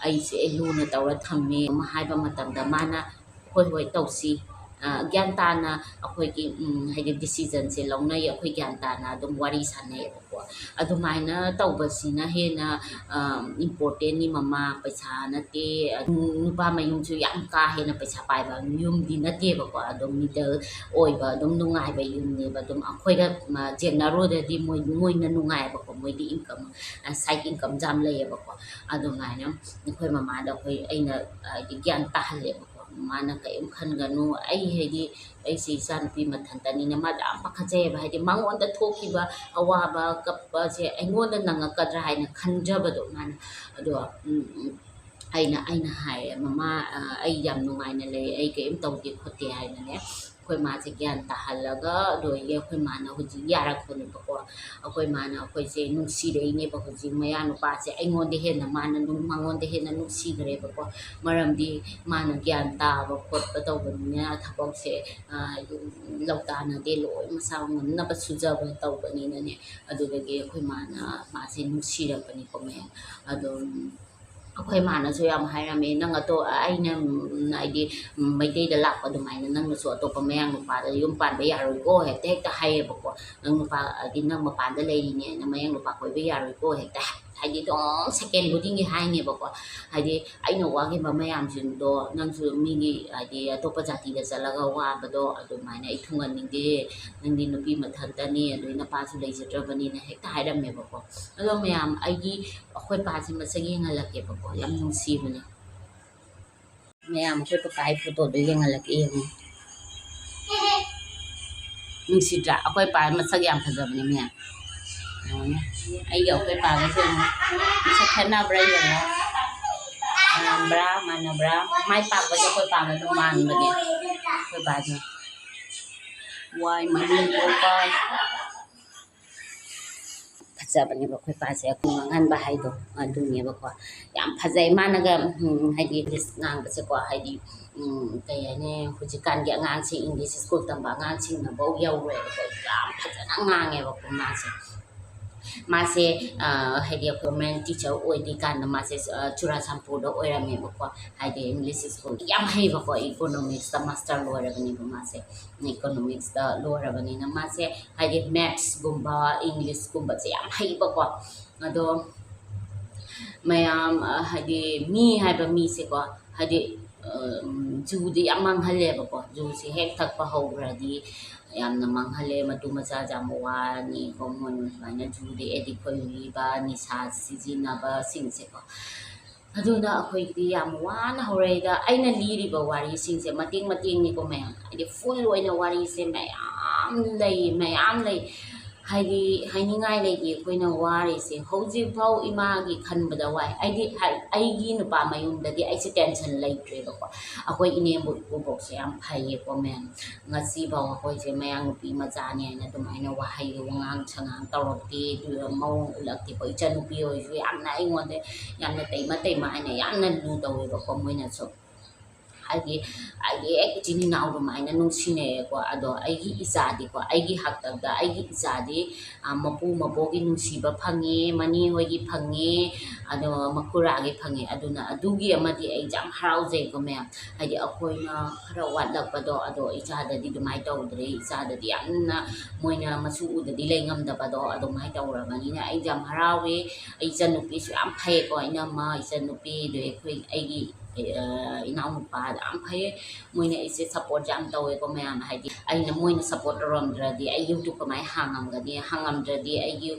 ꯑꯩꯁꯦ ꯂꯨꯅ ꯇꯧꯔ ꯊꯝꯃꯦ" ꯑꯃ ꯍꯥꯏꯕ ꯃꯇꯝꯗ ꯃꯥꯅ, "ꯍꯣꯏ, ꯍꯣꯏ, ꯇꯧꯁꯤ" ꯒ꯭ꯌꯥꯟ ꯇꯥꯅ ꯑꯩꯈꯣꯏꯒꯤ, ꯎꯝ, ꯍꯥꯏꯗꯤ decisionꯁꯦ ꯂꯧꯅꯩ, ꯑꯩꯈꯣꯏ ꯒ꯭ꯌꯥꯟ ꯇꯥꯅ ꯑꯗꯨꯝ ꯋꯥꯔꯤ ꯁꯥꯟꯅꯩꯌꯦꯕꯀꯣ꯫ ꯑꯗꯨꯃꯥꯏꯅ ꯇꯧꯕꯁꯤꯅ ꯍꯦꯟꯅ, ꯑ, importantꯅꯤ꯫ ꯃꯃꯥ ꯄꯩꯁꯥ ꯅꯠꯇꯦ, ꯅꯨꯄꯥ ꯃꯌꯨꯝꯁꯨ ꯌꯥꯝ ꯀꯥ ꯍꯦꯟꯅ ꯄꯩꯁꯥ ꯄꯥꯏꯕ ꯌꯨꯝꯗꯤ ꯅꯠꯇꯦꯕꯀꯣ, ꯑꯗꯨꯝ middle ꯑꯣꯏꯕ, ꯑꯗꯨꯝ ꯅꯨꯡꯉꯥꯏꯕ ꯌꯨꯝꯅꯦꯕ꯫ ꯑꯗꯨꯝ ꯑꯩꯈꯣꯏꯒ, ꯃ, ꯌꯦꯡꯅꯔꯨꯔꯗꯤ ꯃꯣꯏ, ꯃꯣꯏꯅ ꯅꯨꯡꯉꯥꯏꯌꯦꯕꯀꯣ, ꯃꯣꯏꯗꯤ income, ꯑ, side income ꯌꯥꯝ ꯂꯩꯌꯦꯕꯀꯣ꯫ ꯑꯗꯨꯃꯥꯏꯅ ꯑꯩꯈꯣꯏ ꯃꯃꯥꯗ ꯑꯩꯈꯣꯏ, ꯑꯩꯅ, ꯍꯥꯏꯗꯤ, ꯒ꯭ꯌꯥꯟ ꯇꯥꯍꯜꯂꯦꯕꯀꯣ꯫ ꯃꯃꯥꯅ ꯀꯔꯤꯝ ꯈꯟꯒꯅꯨ, ꯑꯩ, ꯍꯥꯏꯗꯤ, ꯑꯩꯁꯦ ꯏꯆꯥꯅꯨꯄꯤ ꯃꯊꯟꯇꯅꯤꯅ ꯃꯥꯗ ꯌꯥꯝ ꯄꯥꯈꯠꯆꯩꯌꯦꯕ꯫ ꯍꯥꯏꯗꯤ, ꯃꯉꯣꯟꯗ ꯊꯣꯛꯈꯤꯕ ꯑꯋꯥꯕ ꯀꯞꯄꯁꯦ ꯑꯩꯉꯣꯟꯗ ꯅꯪꯉꯛꯀꯗ꯭ꯔꯥ ꯍꯥꯏꯅ ꯈꯟꯖꯕꯗꯣ ꯃꯥꯅ꯫ ꯑꯗꯣ, ꯎꯝ, ꯎꯝ, ꯑꯩꯅ, ꯑꯩꯅ ꯍꯥꯏꯌꯦ, "ꯃꯃꯥ, ꯑ, ꯑꯩ ꯌꯥꯝ ꯅꯨꯡꯉꯥꯏꯅ ꯂꯩ, ꯑꯩ ꯀꯔꯤꯝ ꯇꯧꯗꯦ ꯈꯣꯠꯇꯦ" ꯍꯥꯏꯅꯅꯦ꯫ ꯑꯩꯈꯣꯏ ꯃꯥꯁꯦ ꯒ꯭ꯌꯥꯟ ꯇꯥꯍꯜꯂꯒ, ꯑꯗꯨꯗꯒꯤ ꯑꯩꯈꯣꯏ ꯃꯥꯅ ꯍꯧꯖꯤꯛ ꯌꯥꯔꯛꯄꯅꯦꯕꯀꯣ꯫ ꯑꯩꯈꯣꯏ ꯃꯥꯅ ꯑꯩꯈꯣꯏꯁꯦ ꯅꯨꯡꯁꯤꯔꯛꯏꯅꯦꯕ꯫ ꯍꯧꯖꯤꯛ ꯃꯌꯥ ꯅꯨꯄꯥꯁꯦ ꯑꯩꯉꯣꯟꯗ ꯍꯦꯟꯅ ꯃꯥꯅ ꯅꯨꯡ-, ꯃꯉꯣꯟꯗ ꯍꯦꯟꯅ ꯅꯨꯡꯁꯤꯈ꯭ꯔꯦꯕꯀꯣ꯫ ꯃꯔꯝꯗꯤ ꯃꯥꯅ ꯒ꯭ꯌꯥꯟ ꯇꯥꯕ ꯈꯣꯠꯄ ꯇꯧꯕꯅꯤꯅ ꯊꯕꯛꯁꯦ, ꯑ, ꯂꯧꯇꯥꯅꯗꯦ, ꯂꯣꯏ ꯃꯁꯥ ꯉꯝꯅꯕ ꯁꯨꯖꯕ ꯇꯧꯕꯅꯤꯅꯅꯦ꯫ ꯑꯗꯨꯗꯒꯤ ꯑꯩꯈꯣꯏ ꯃꯥꯅ ꯃꯥꯁꯦ ꯅꯨꯡꯁꯤꯔꯛꯄꯅꯤꯀꯣ ꯃꯌꯥꯝ꯫ ꯑꯗꯣ ꯑꯩꯈꯣꯏ ꯃꯥꯅꯁꯨ ꯌꯥꯝ ꯍꯥꯏꯔꯝꯃꯦ, "ꯅꯪ ꯑꯇꯣ-, ꯑꯩꯅ, ꯎꯝ, ꯍꯥꯏꯗꯤ, ꯎꯝ, ꯃꯩꯇꯩꯗ ꯂꯥꯛꯄ ꯑꯗꯨꯃꯥꯏꯅ ꯅꯪꯅꯁꯨ ꯑꯇꯣꯞꯄ ꯃꯌꯥꯡ ꯅꯨꯄꯥꯗ ꯌꯨꯝ ꯄꯥꯟꯕ ꯌꯥꯔꯣꯏꯀꯣ", ꯍꯦꯛꯇ, ꯍꯦꯛꯇ ꯍꯥꯏꯌꯦꯕꯀꯣ꯫ "ꯅꯪ ꯅꯨꯄꯥ, ꯍꯥꯏꯗꯤ, ꯅꯪ ꯃꯄꯥꯟꯗ ꯂꯩꯔꯤꯅꯦꯅ ꯃꯌꯥꯡ ꯅꯨꯄꯥ ꯀꯣꯏꯕ ꯌꯥꯔꯣꯏꯀꯣ", ꯍꯦꯛꯇ, ꯍꯥꯏꯗꯤ, ꯑꯗꯨꯝ second ꯈꯨꯗꯤꯡꯒꯤ ꯍꯥꯏꯅꯦꯕꯀꯣ꯫ ꯍꯥꯏꯗꯤ, "ꯑꯩꯅ ꯋꯥꯈꯤꯕ ꯃꯌꯥꯝꯁꯤꯡꯗꯣ ꯅꯪꯁꯨ ꯃꯤꯒꯤ, ꯍꯥꯏꯗꯤ, ꯑꯇꯣꯞꯄ ꯖꯥꯇꯤꯗ ꯆꯠꯂꯒ ꯋꯥꯕꯗꯣ ꯑꯗꯨꯃꯥꯏꯅ ꯑꯩ ꯊꯨꯡꯍꯟꯅꯤꯡꯗꯦ, ꯅꯪꯗꯤ ꯅꯨꯄꯤ ꯃꯊꯟꯇꯅꯤ, ꯑꯗꯨꯗꯩ ꯅꯄꯥꯁꯨ ꯂꯩꯖꯗ꯭ꯔꯕꯅꯤꯅ", ꯍꯦꯛꯇ ꯍꯥꯏꯔꯝꯃꯦꯕꯀꯣ꯫ ꯑꯗꯣ ꯃꯌꯥꯝ, ꯑꯩꯒꯤ ꯑꯩꯈꯣꯏ ꯄꯥꯁꯦ ꯃꯁꯛ ꯌꯦꯡꯍꯜꯂꯛꯀꯦꯕꯀꯣ, ꯌꯥꯝ ꯅꯨꯡꯁꯤꯕꯅꯦ꯫ ꯃꯌꯥꯝ, ꯑꯩꯈꯣꯏ ꯄꯄꯥꯒꯤ photoꯗꯣ ꯌꯦꯡꯍꯜꯂꯛꯀꯦ, ꯌꯦꯡꯉꯣ꯫ ꯅꯨꯡꯁꯤꯗ꯭ꯔꯥ? ꯑꯩꯈꯣꯏ ꯄꯥ ꯃꯁꯛ ꯌꯥꯝ ꯐꯖꯕꯅꯦ, ꯃꯌꯥꯝ꯫ ꯌꯦꯡꯉꯣꯅꯦ꯫ ꯑꯩꯒ ꯑꯩꯈꯣꯏ ꯄꯥꯒꯁꯦ ꯌꯦꯡꯉꯣ꯫ ꯃꯁꯛ ꯈꯦꯠꯅꯕ꯭ꯔꯥ ꯌꯦꯡꯉꯣ꯫ ꯃꯥꯟꯅꯕ꯭ꯔꯥ? ꯃꯥꯟꯅꯕ꯭ꯔꯥ? ꯃꯥꯏ ꯄꯥꯛꯄꯁꯦ ꯑꯩꯈꯣꯏ ꯄꯥꯒ ꯑꯗꯨꯝ ꯃꯥꯟꯕꯅꯦ꯫ ꯑꯩꯈꯣꯏ ꯄꯥꯁꯦ꯫ ꯋꯥꯏ ꯃꯅꯤꯡ ꯊꯣꯛꯄ꯫ ꯐꯖꯕꯅꯦꯕ ꯑꯩꯈꯣꯏ ꯄꯥꯁꯦ, ꯑꯩꯈꯣꯏ ꯉꯥꯡꯍꯟꯕ ꯍꯥꯏꯗꯣ ꯑꯗꯨꯅꯦꯕꯀꯣ꯫ ꯌꯥꯝ ꯐꯖꯩ ꯃꯥꯅꯒ, ꯎꯝ, ꯍꯥꯏꯗꯤ English ꯉꯥꯡꯕꯁꯦꯀꯣ, ꯍꯥꯏꯗꯤ, ꯎꯝ, ꯀꯩ ꯍꯥꯏꯅꯤ, ꯍꯧꯖꯤꯛꯀꯥꯟꯒꯤ ꯑꯉꯥꯡꯁꯤꯡ, English school ꯇꯝꯕ ꯑꯉꯥꯡꯁꯤꯡꯅꯐꯧ ꯌꯧꯔꯦꯕꯀꯣ, ꯌꯥꯝ ꯐꯖꯅ ꯉꯥꯡꯉꯦꯕꯀꯣ ꯃꯥꯁꯦ꯫ ꯃꯥꯁꯦ ꯍꯥꯏꯗꯤ ꯑꯩꯈꯣꯏ ꯒꯣꯔꯃꯦꯟ ꯇꯤꯆꯔ ꯑꯣꯏꯗ꯭ꯔꯤꯀꯥꯟꯗ ꯃꯥꯁꯦ ꯆꯨꯔꯥꯆꯥꯟꯄꯨꯔꯗ ꯑꯣꯏꯔꯝꯃꯦꯕꯀꯣ꯫ ꯍꯥꯏꯗꯤ ꯏꯪꯂꯤꯁ ꯁ꯭ꯀꯨꯜ ꯌꯥꯝ ꯍꯩꯕꯀꯣ, ꯏꯀꯣꯅꯣꯃꯤꯛꯁꯇ ꯃꯥꯁꯇꯔ ꯂꯣꯏꯔꯕꯅꯦꯕ ꯃꯥꯁꯦ꯫ ꯏꯀꯣꯅꯣꯃꯤꯛꯁꯇ ꯂꯣꯏꯔꯕꯅꯤꯅ ꯃꯥꯁꯦ ꯍꯥꯏꯗꯤ ꯃꯦꯠꯁꯀꯨꯝꯕ, ꯏꯪꯂꯤꯁꯀꯨꯝꯕꯁꯦ ꯌꯥꯝ ꯍꯩꯕꯀꯣ꯫ ꯑꯗꯣ ꯃꯌꯥꯝ ꯍꯥꯏꯗꯤ ꯃꯤ ꯍꯥꯏꯕ ꯃꯤꯁꯦꯀꯣ, ꯍꯥꯏꯗꯤ ꯖꯨꯗꯤ ꯌꯥꯝ ꯃꯥꯡꯍꯜꯂꯦꯕꯀꯣ꯫ ꯖꯨꯁꯦ ꯍꯦꯛ ꯊꯛꯄ ꯍꯧꯈ꯭ꯔꯗꯤ ꯌꯥꯝꯅ ꯃꯥꯡꯍꯜꯂꯦ꯫ ꯃꯇꯨ ꯃꯆꯥꯁꯦ ꯌꯥꯝ ꯋꯥꯔꯅꯤꯀꯣ, ꯃꯣꯏꯅ ꯁꯨꯃꯥꯏꯅ ꯖꯨꯗ ꯑꯦꯗꯤꯛ ꯑꯣꯏꯕ, ꯅꯤꯁꯥ ꯁꯤꯖꯤꯟꯅꯕꯁꯤꯡꯁꯦꯀꯣ꯫ ꯑꯗꯨꯅ ꯑꯩꯈꯣꯏꯒꯤꯗꯤ ꯌꯥꯝ ꯋꯥꯅ ꯍꯧꯔꯛꯏꯗ꯫ ꯑꯩꯅ ꯂꯤꯔꯤꯕ ꯋꯥꯔꯤꯁꯤꯡꯁꯦ ꯃꯇꯦꯛ ꯃꯇꯦꯛꯅꯤꯀꯣ ꯃꯌꯥꯝ, ꯍꯥꯏꯗꯤ ꯐꯨꯜ ꯑꯣꯏꯅ ꯋꯥꯔꯤꯁꯦ ꯃꯌꯥꯝ ꯂꯩ, ꯃꯌꯥꯝ ꯂꯩ꯫ ꯍꯥꯏꯗꯤ ꯍꯥꯏꯅꯤꯡꯉꯥꯏ ꯂꯩꯇꯦ ꯑꯩꯈꯣꯏꯅ ꯋꯥꯔꯤꯁꯦ꯫ ꯍꯧꯖꯤꯛꯐꯥꯎ ꯏꯃꯥꯒꯤ ꯈꯟꯕꯗ ꯋꯥꯏ꯫ ꯑꯩꯗꯤ ꯍꯥꯏ-, ꯑꯩꯒꯤ ꯅꯨꯄꯥ ꯃꯌꯨꯝꯗꯗꯤ ꯑꯩꯁꯦ ꯇꯦꯟꯁꯟ ꯂꯩꯇ꯭ꯔꯦꯕꯀꯣ꯫ ꯑꯩꯈꯣꯏ ꯏꯅꯦꯝꯕꯣꯛ ꯏꯀꯨꯕꯣꯛꯁꯦ ꯌꯥꯝ ꯐꯩꯌꯦꯀꯣ ꯃꯌꯥꯝ꯫ ꯉꯁꯤꯐꯥꯎ ꯑꯩꯈꯣꯏꯁꯦ ꯃꯌꯥꯡ ꯅꯨꯄꯤ ꯃꯆꯥꯅꯤ ꯍꯥꯏꯅ ꯑꯗꯨꯃꯥꯏꯅ ꯋꯥꯍꯩ ꯋꯥꯉꯥꯡ ꯁꯉꯥꯡ ꯇꯧꯔꯛꯇꯦ, ꯑꯗꯨ ꯃꯑꯣꯡ ꯎꯠꯂꯛꯇꯦꯀꯣ꯫ ꯏꯆꯟꯅꯨꯄꯤ ꯑꯣꯏꯔꯁꯨ ꯌꯥꯝꯅ ꯑꯩꯉꯣꯟꯗ ꯌꯥꯝꯅ ꯇꯩꯃ ꯇꯩꯃ ꯍꯥꯏꯅ ꯌꯥꯝꯅ ꯂꯨ ꯇꯧꯋꯦꯕꯀꯣ ꯃꯣꯏꯅꯁꯨ꯫ ꯍꯥꯏꯗꯤ ꯑꯩꯒꯤ ꯍꯦꯛ ꯏꯆꯤꯟ ꯏꯅꯥꯎ ꯑꯗꯨꯃꯥꯏꯅ ꯅꯨꯡꯁꯤꯅꯩꯌꯦꯀꯣ꯫ ꯑꯗꯣ ꯑꯩꯒꯤ ꯏꯆꯥꯗꯤꯀꯣ, ꯑꯩꯒꯤ ꯍꯥꯛꯇꯛꯇ ꯑꯩꯒꯤ ꯏꯆꯥꯗꯤ, ꯑ, ꯃꯄꯨ ꯃꯄꯣꯛꯀꯤ ꯅꯨꯡꯁꯤꯕ ꯐꯪꯉꯦ, ꯃꯅꯦ ꯍꯣꯏꯒꯤ ꯐꯪꯉꯦ, ꯑꯗꯣ ꯃꯈꯨꯔꯥꯒꯤ ꯐꯪꯉꯦ꯫ ꯑꯗꯨꯅ ꯑꯗꯨꯒꯤ ꯑꯃꯗꯤ ꯑꯩ ꯌꯥꯝ ꯍꯔꯥꯎꯖꯩꯀꯣ ꯃꯌꯥꯝ꯫ ꯍꯥꯏꯗꯤ ꯑꯩꯈꯣꯏꯅ ꯈꯔ ꯋꯥꯠꯂꯛꯄꯗꯣ, ꯑꯗꯣ ꯏꯆꯥꯗꯗꯤ ꯑꯗꯨꯃꯥꯏꯅ ꯇꯧꯗ꯭ꯔꯦ꯫ ꯏꯆꯥꯗꯗꯤ ꯌꯥꯝꯅ ꯃꯣꯏꯅ ꯃꯁꯨ ꯎꯗꯗꯤ ꯂꯩ ꯉꯝꯗꯕꯗꯣ ꯑꯗꯨꯃꯥꯏꯅ ꯇꯧꯔꯕꯅꯤꯅ ꯑꯩ ꯌꯥꯝ ꯍꯔꯥꯎꯋꯦ꯫ ꯑꯩ ꯏꯆꯟꯅꯨꯄꯤꯁꯨ ꯌꯥꯝ ꯐꯩꯌꯦꯀꯣ, ꯏꯅꯝꯃ ꯏꯆꯟꯅꯨꯄꯤꯗꯣ ꯑꯩꯈꯣꯏ, ꯑꯩꯒꯤ, ꯑ, ꯏꯅꯥꯎꯅꯨꯄꯥ ꯌꯥꯝ ꯐꯩꯌꯦ꯫ ꯃꯣꯏꯅ ꯑꯩꯁꯦ ꯁꯞꯄꯣꯔꯠ ꯌꯥꯝ ꯇꯧꯋꯦꯀꯣ ꯃꯌꯥꯝ꯫ ꯍꯥꯏꯗꯤ ꯑꯩꯅ ꯃꯣꯏꯅ ꯁꯞꯄꯣꯔꯠ ꯇꯧꯔꯝꯗ꯭ꯔꯗꯤ ꯑꯩ ꯌꯨꯇ꯭ꯌꯨꯕ ꯀꯃꯥꯏꯅ ꯍꯥꯡꯉꯝꯒꯅꯤ? ꯍꯥꯡꯉꯝꯗ꯭ꯔꯗꯤ ꯑꯩꯒꯤ,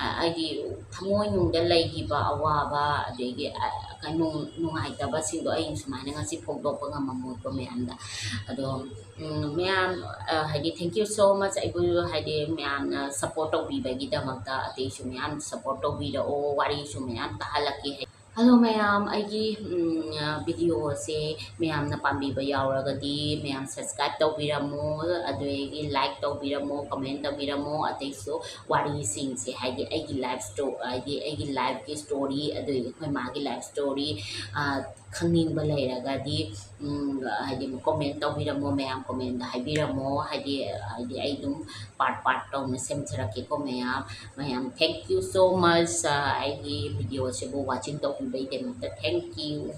ꯑ, ꯑꯩꯒꯤ ꯊꯃꯣꯏꯅꯨꯡꯗ ꯂꯩꯈꯤꯕ ꯑꯋꯥꯕ, ꯑꯗꯒꯤ, ꯑ, ꯀꯩꯅꯣ, ꯅꯨꯡꯉꯥꯏꯇꯕꯁꯤꯡꯗꯣ ꯑꯩ ꯁꯨꯃꯥꯏꯅ ꯉꯁꯤ ꯐꯣꯡꯗꯣꯛꯄ ꯉꯝꯃꯝꯃꯣꯏꯀꯣ ꯃꯌꯥꯝꯗ꯫ ꯑꯗꯣ, ꯎꯝ, ꯃꯌꯥꯝ, ꯑ, ꯍꯥꯏꯗꯤ thank you so much ꯑꯩꯕꯨ ꯍꯥꯏꯗꯤ ꯃꯌꯥꯝꯅ ꯁꯞꯄꯣꯔꯠ ꯇꯧꯕꯤꯕꯒꯤꯗꯃꯛꯇ꯫ ꯑꯇꯩꯁꯨ ꯃꯌꯥꯝ ꯁꯞꯄꯣꯔꯠ ꯇꯧꯕꯤꯔꯛꯑꯣ, ꯋꯥꯔꯤꯁꯨ ꯃꯌꯥꯝ ꯇꯥꯍꯜꯂꯛꯀꯦ꯫ ꯍꯜꯂꯣ ꯃꯌꯥꯝ, ꯑꯩꯒꯤ, ꯎꯝ, ꯑ, ꯚꯤꯗꯤꯑꯣꯁꯦ ꯃꯌꯥꯝꯅ ꯄꯥꯝꯕꯤꯕ ꯌꯥꯎꯔꯒꯗꯤ ꯃꯌꯥꯝ ꯁꯕꯁꯀ꯭ꯔꯥꯏꯕ ꯇꯧꯕꯤꯔꯝꯃꯣ, ꯑꯗꯨꯗꯒꯤ ꯂꯥꯏꯛ ꯇꯧꯕꯤꯔꯝꯃꯣ, ꯀꯃꯦꯟ ꯇꯧꯕꯤꯔꯝꯃꯣ꯫ ꯑꯇꯩꯁꯨ ꯋꯥꯔꯤꯁꯤꯡꯁꯦ ꯍꯥꯏꯗꯤ ꯑꯩꯒꯤ ꯂꯥꯏꯐ ꯁ꯭ꯇꯣ-, ꯍꯥꯏꯗꯤ ꯑꯩꯒꯤ ꯂꯥꯏꯐꯀꯤ ꯁ꯭ꯇꯣꯔꯤ, ꯑꯗꯨꯗꯒꯤ ꯑꯩꯈꯣꯏ ꯃꯥꯒꯤ ꯂꯥꯏꯐ ꯁ꯭ꯇꯣꯔꯤ, ꯑ, ꯈꯪꯅꯤꯡꯕ ꯂꯩꯔꯒꯗꯤ, ꯎꯝ, ꯍꯥꯏꯗꯤ comment ꯇꯧꯕꯤꯔꯝꯃꯣ ꯃꯌꯥꯝ, commentꯇ ꯍꯥꯏꯕꯤꯔꯝꯃꯣ꯫ ꯍꯥꯏꯗꯤ, ꯍꯥꯏꯗꯤ ꯑꯩ ꯑꯗꯨꯝ part part ꯇꯧꯅ ꯁꯦꯝꯖꯔꯛꯀꯦꯀꯣ ꯃꯌꯥꯝ꯫ ꯃꯌꯥꯝ, thank you so much꯫ ꯑ, ꯑꯩꯒꯤ video ꯑꯁꯤꯕꯨ watching ꯇꯧꯕꯤꯕꯒꯤꯗꯃꯛꯇ thank you꯫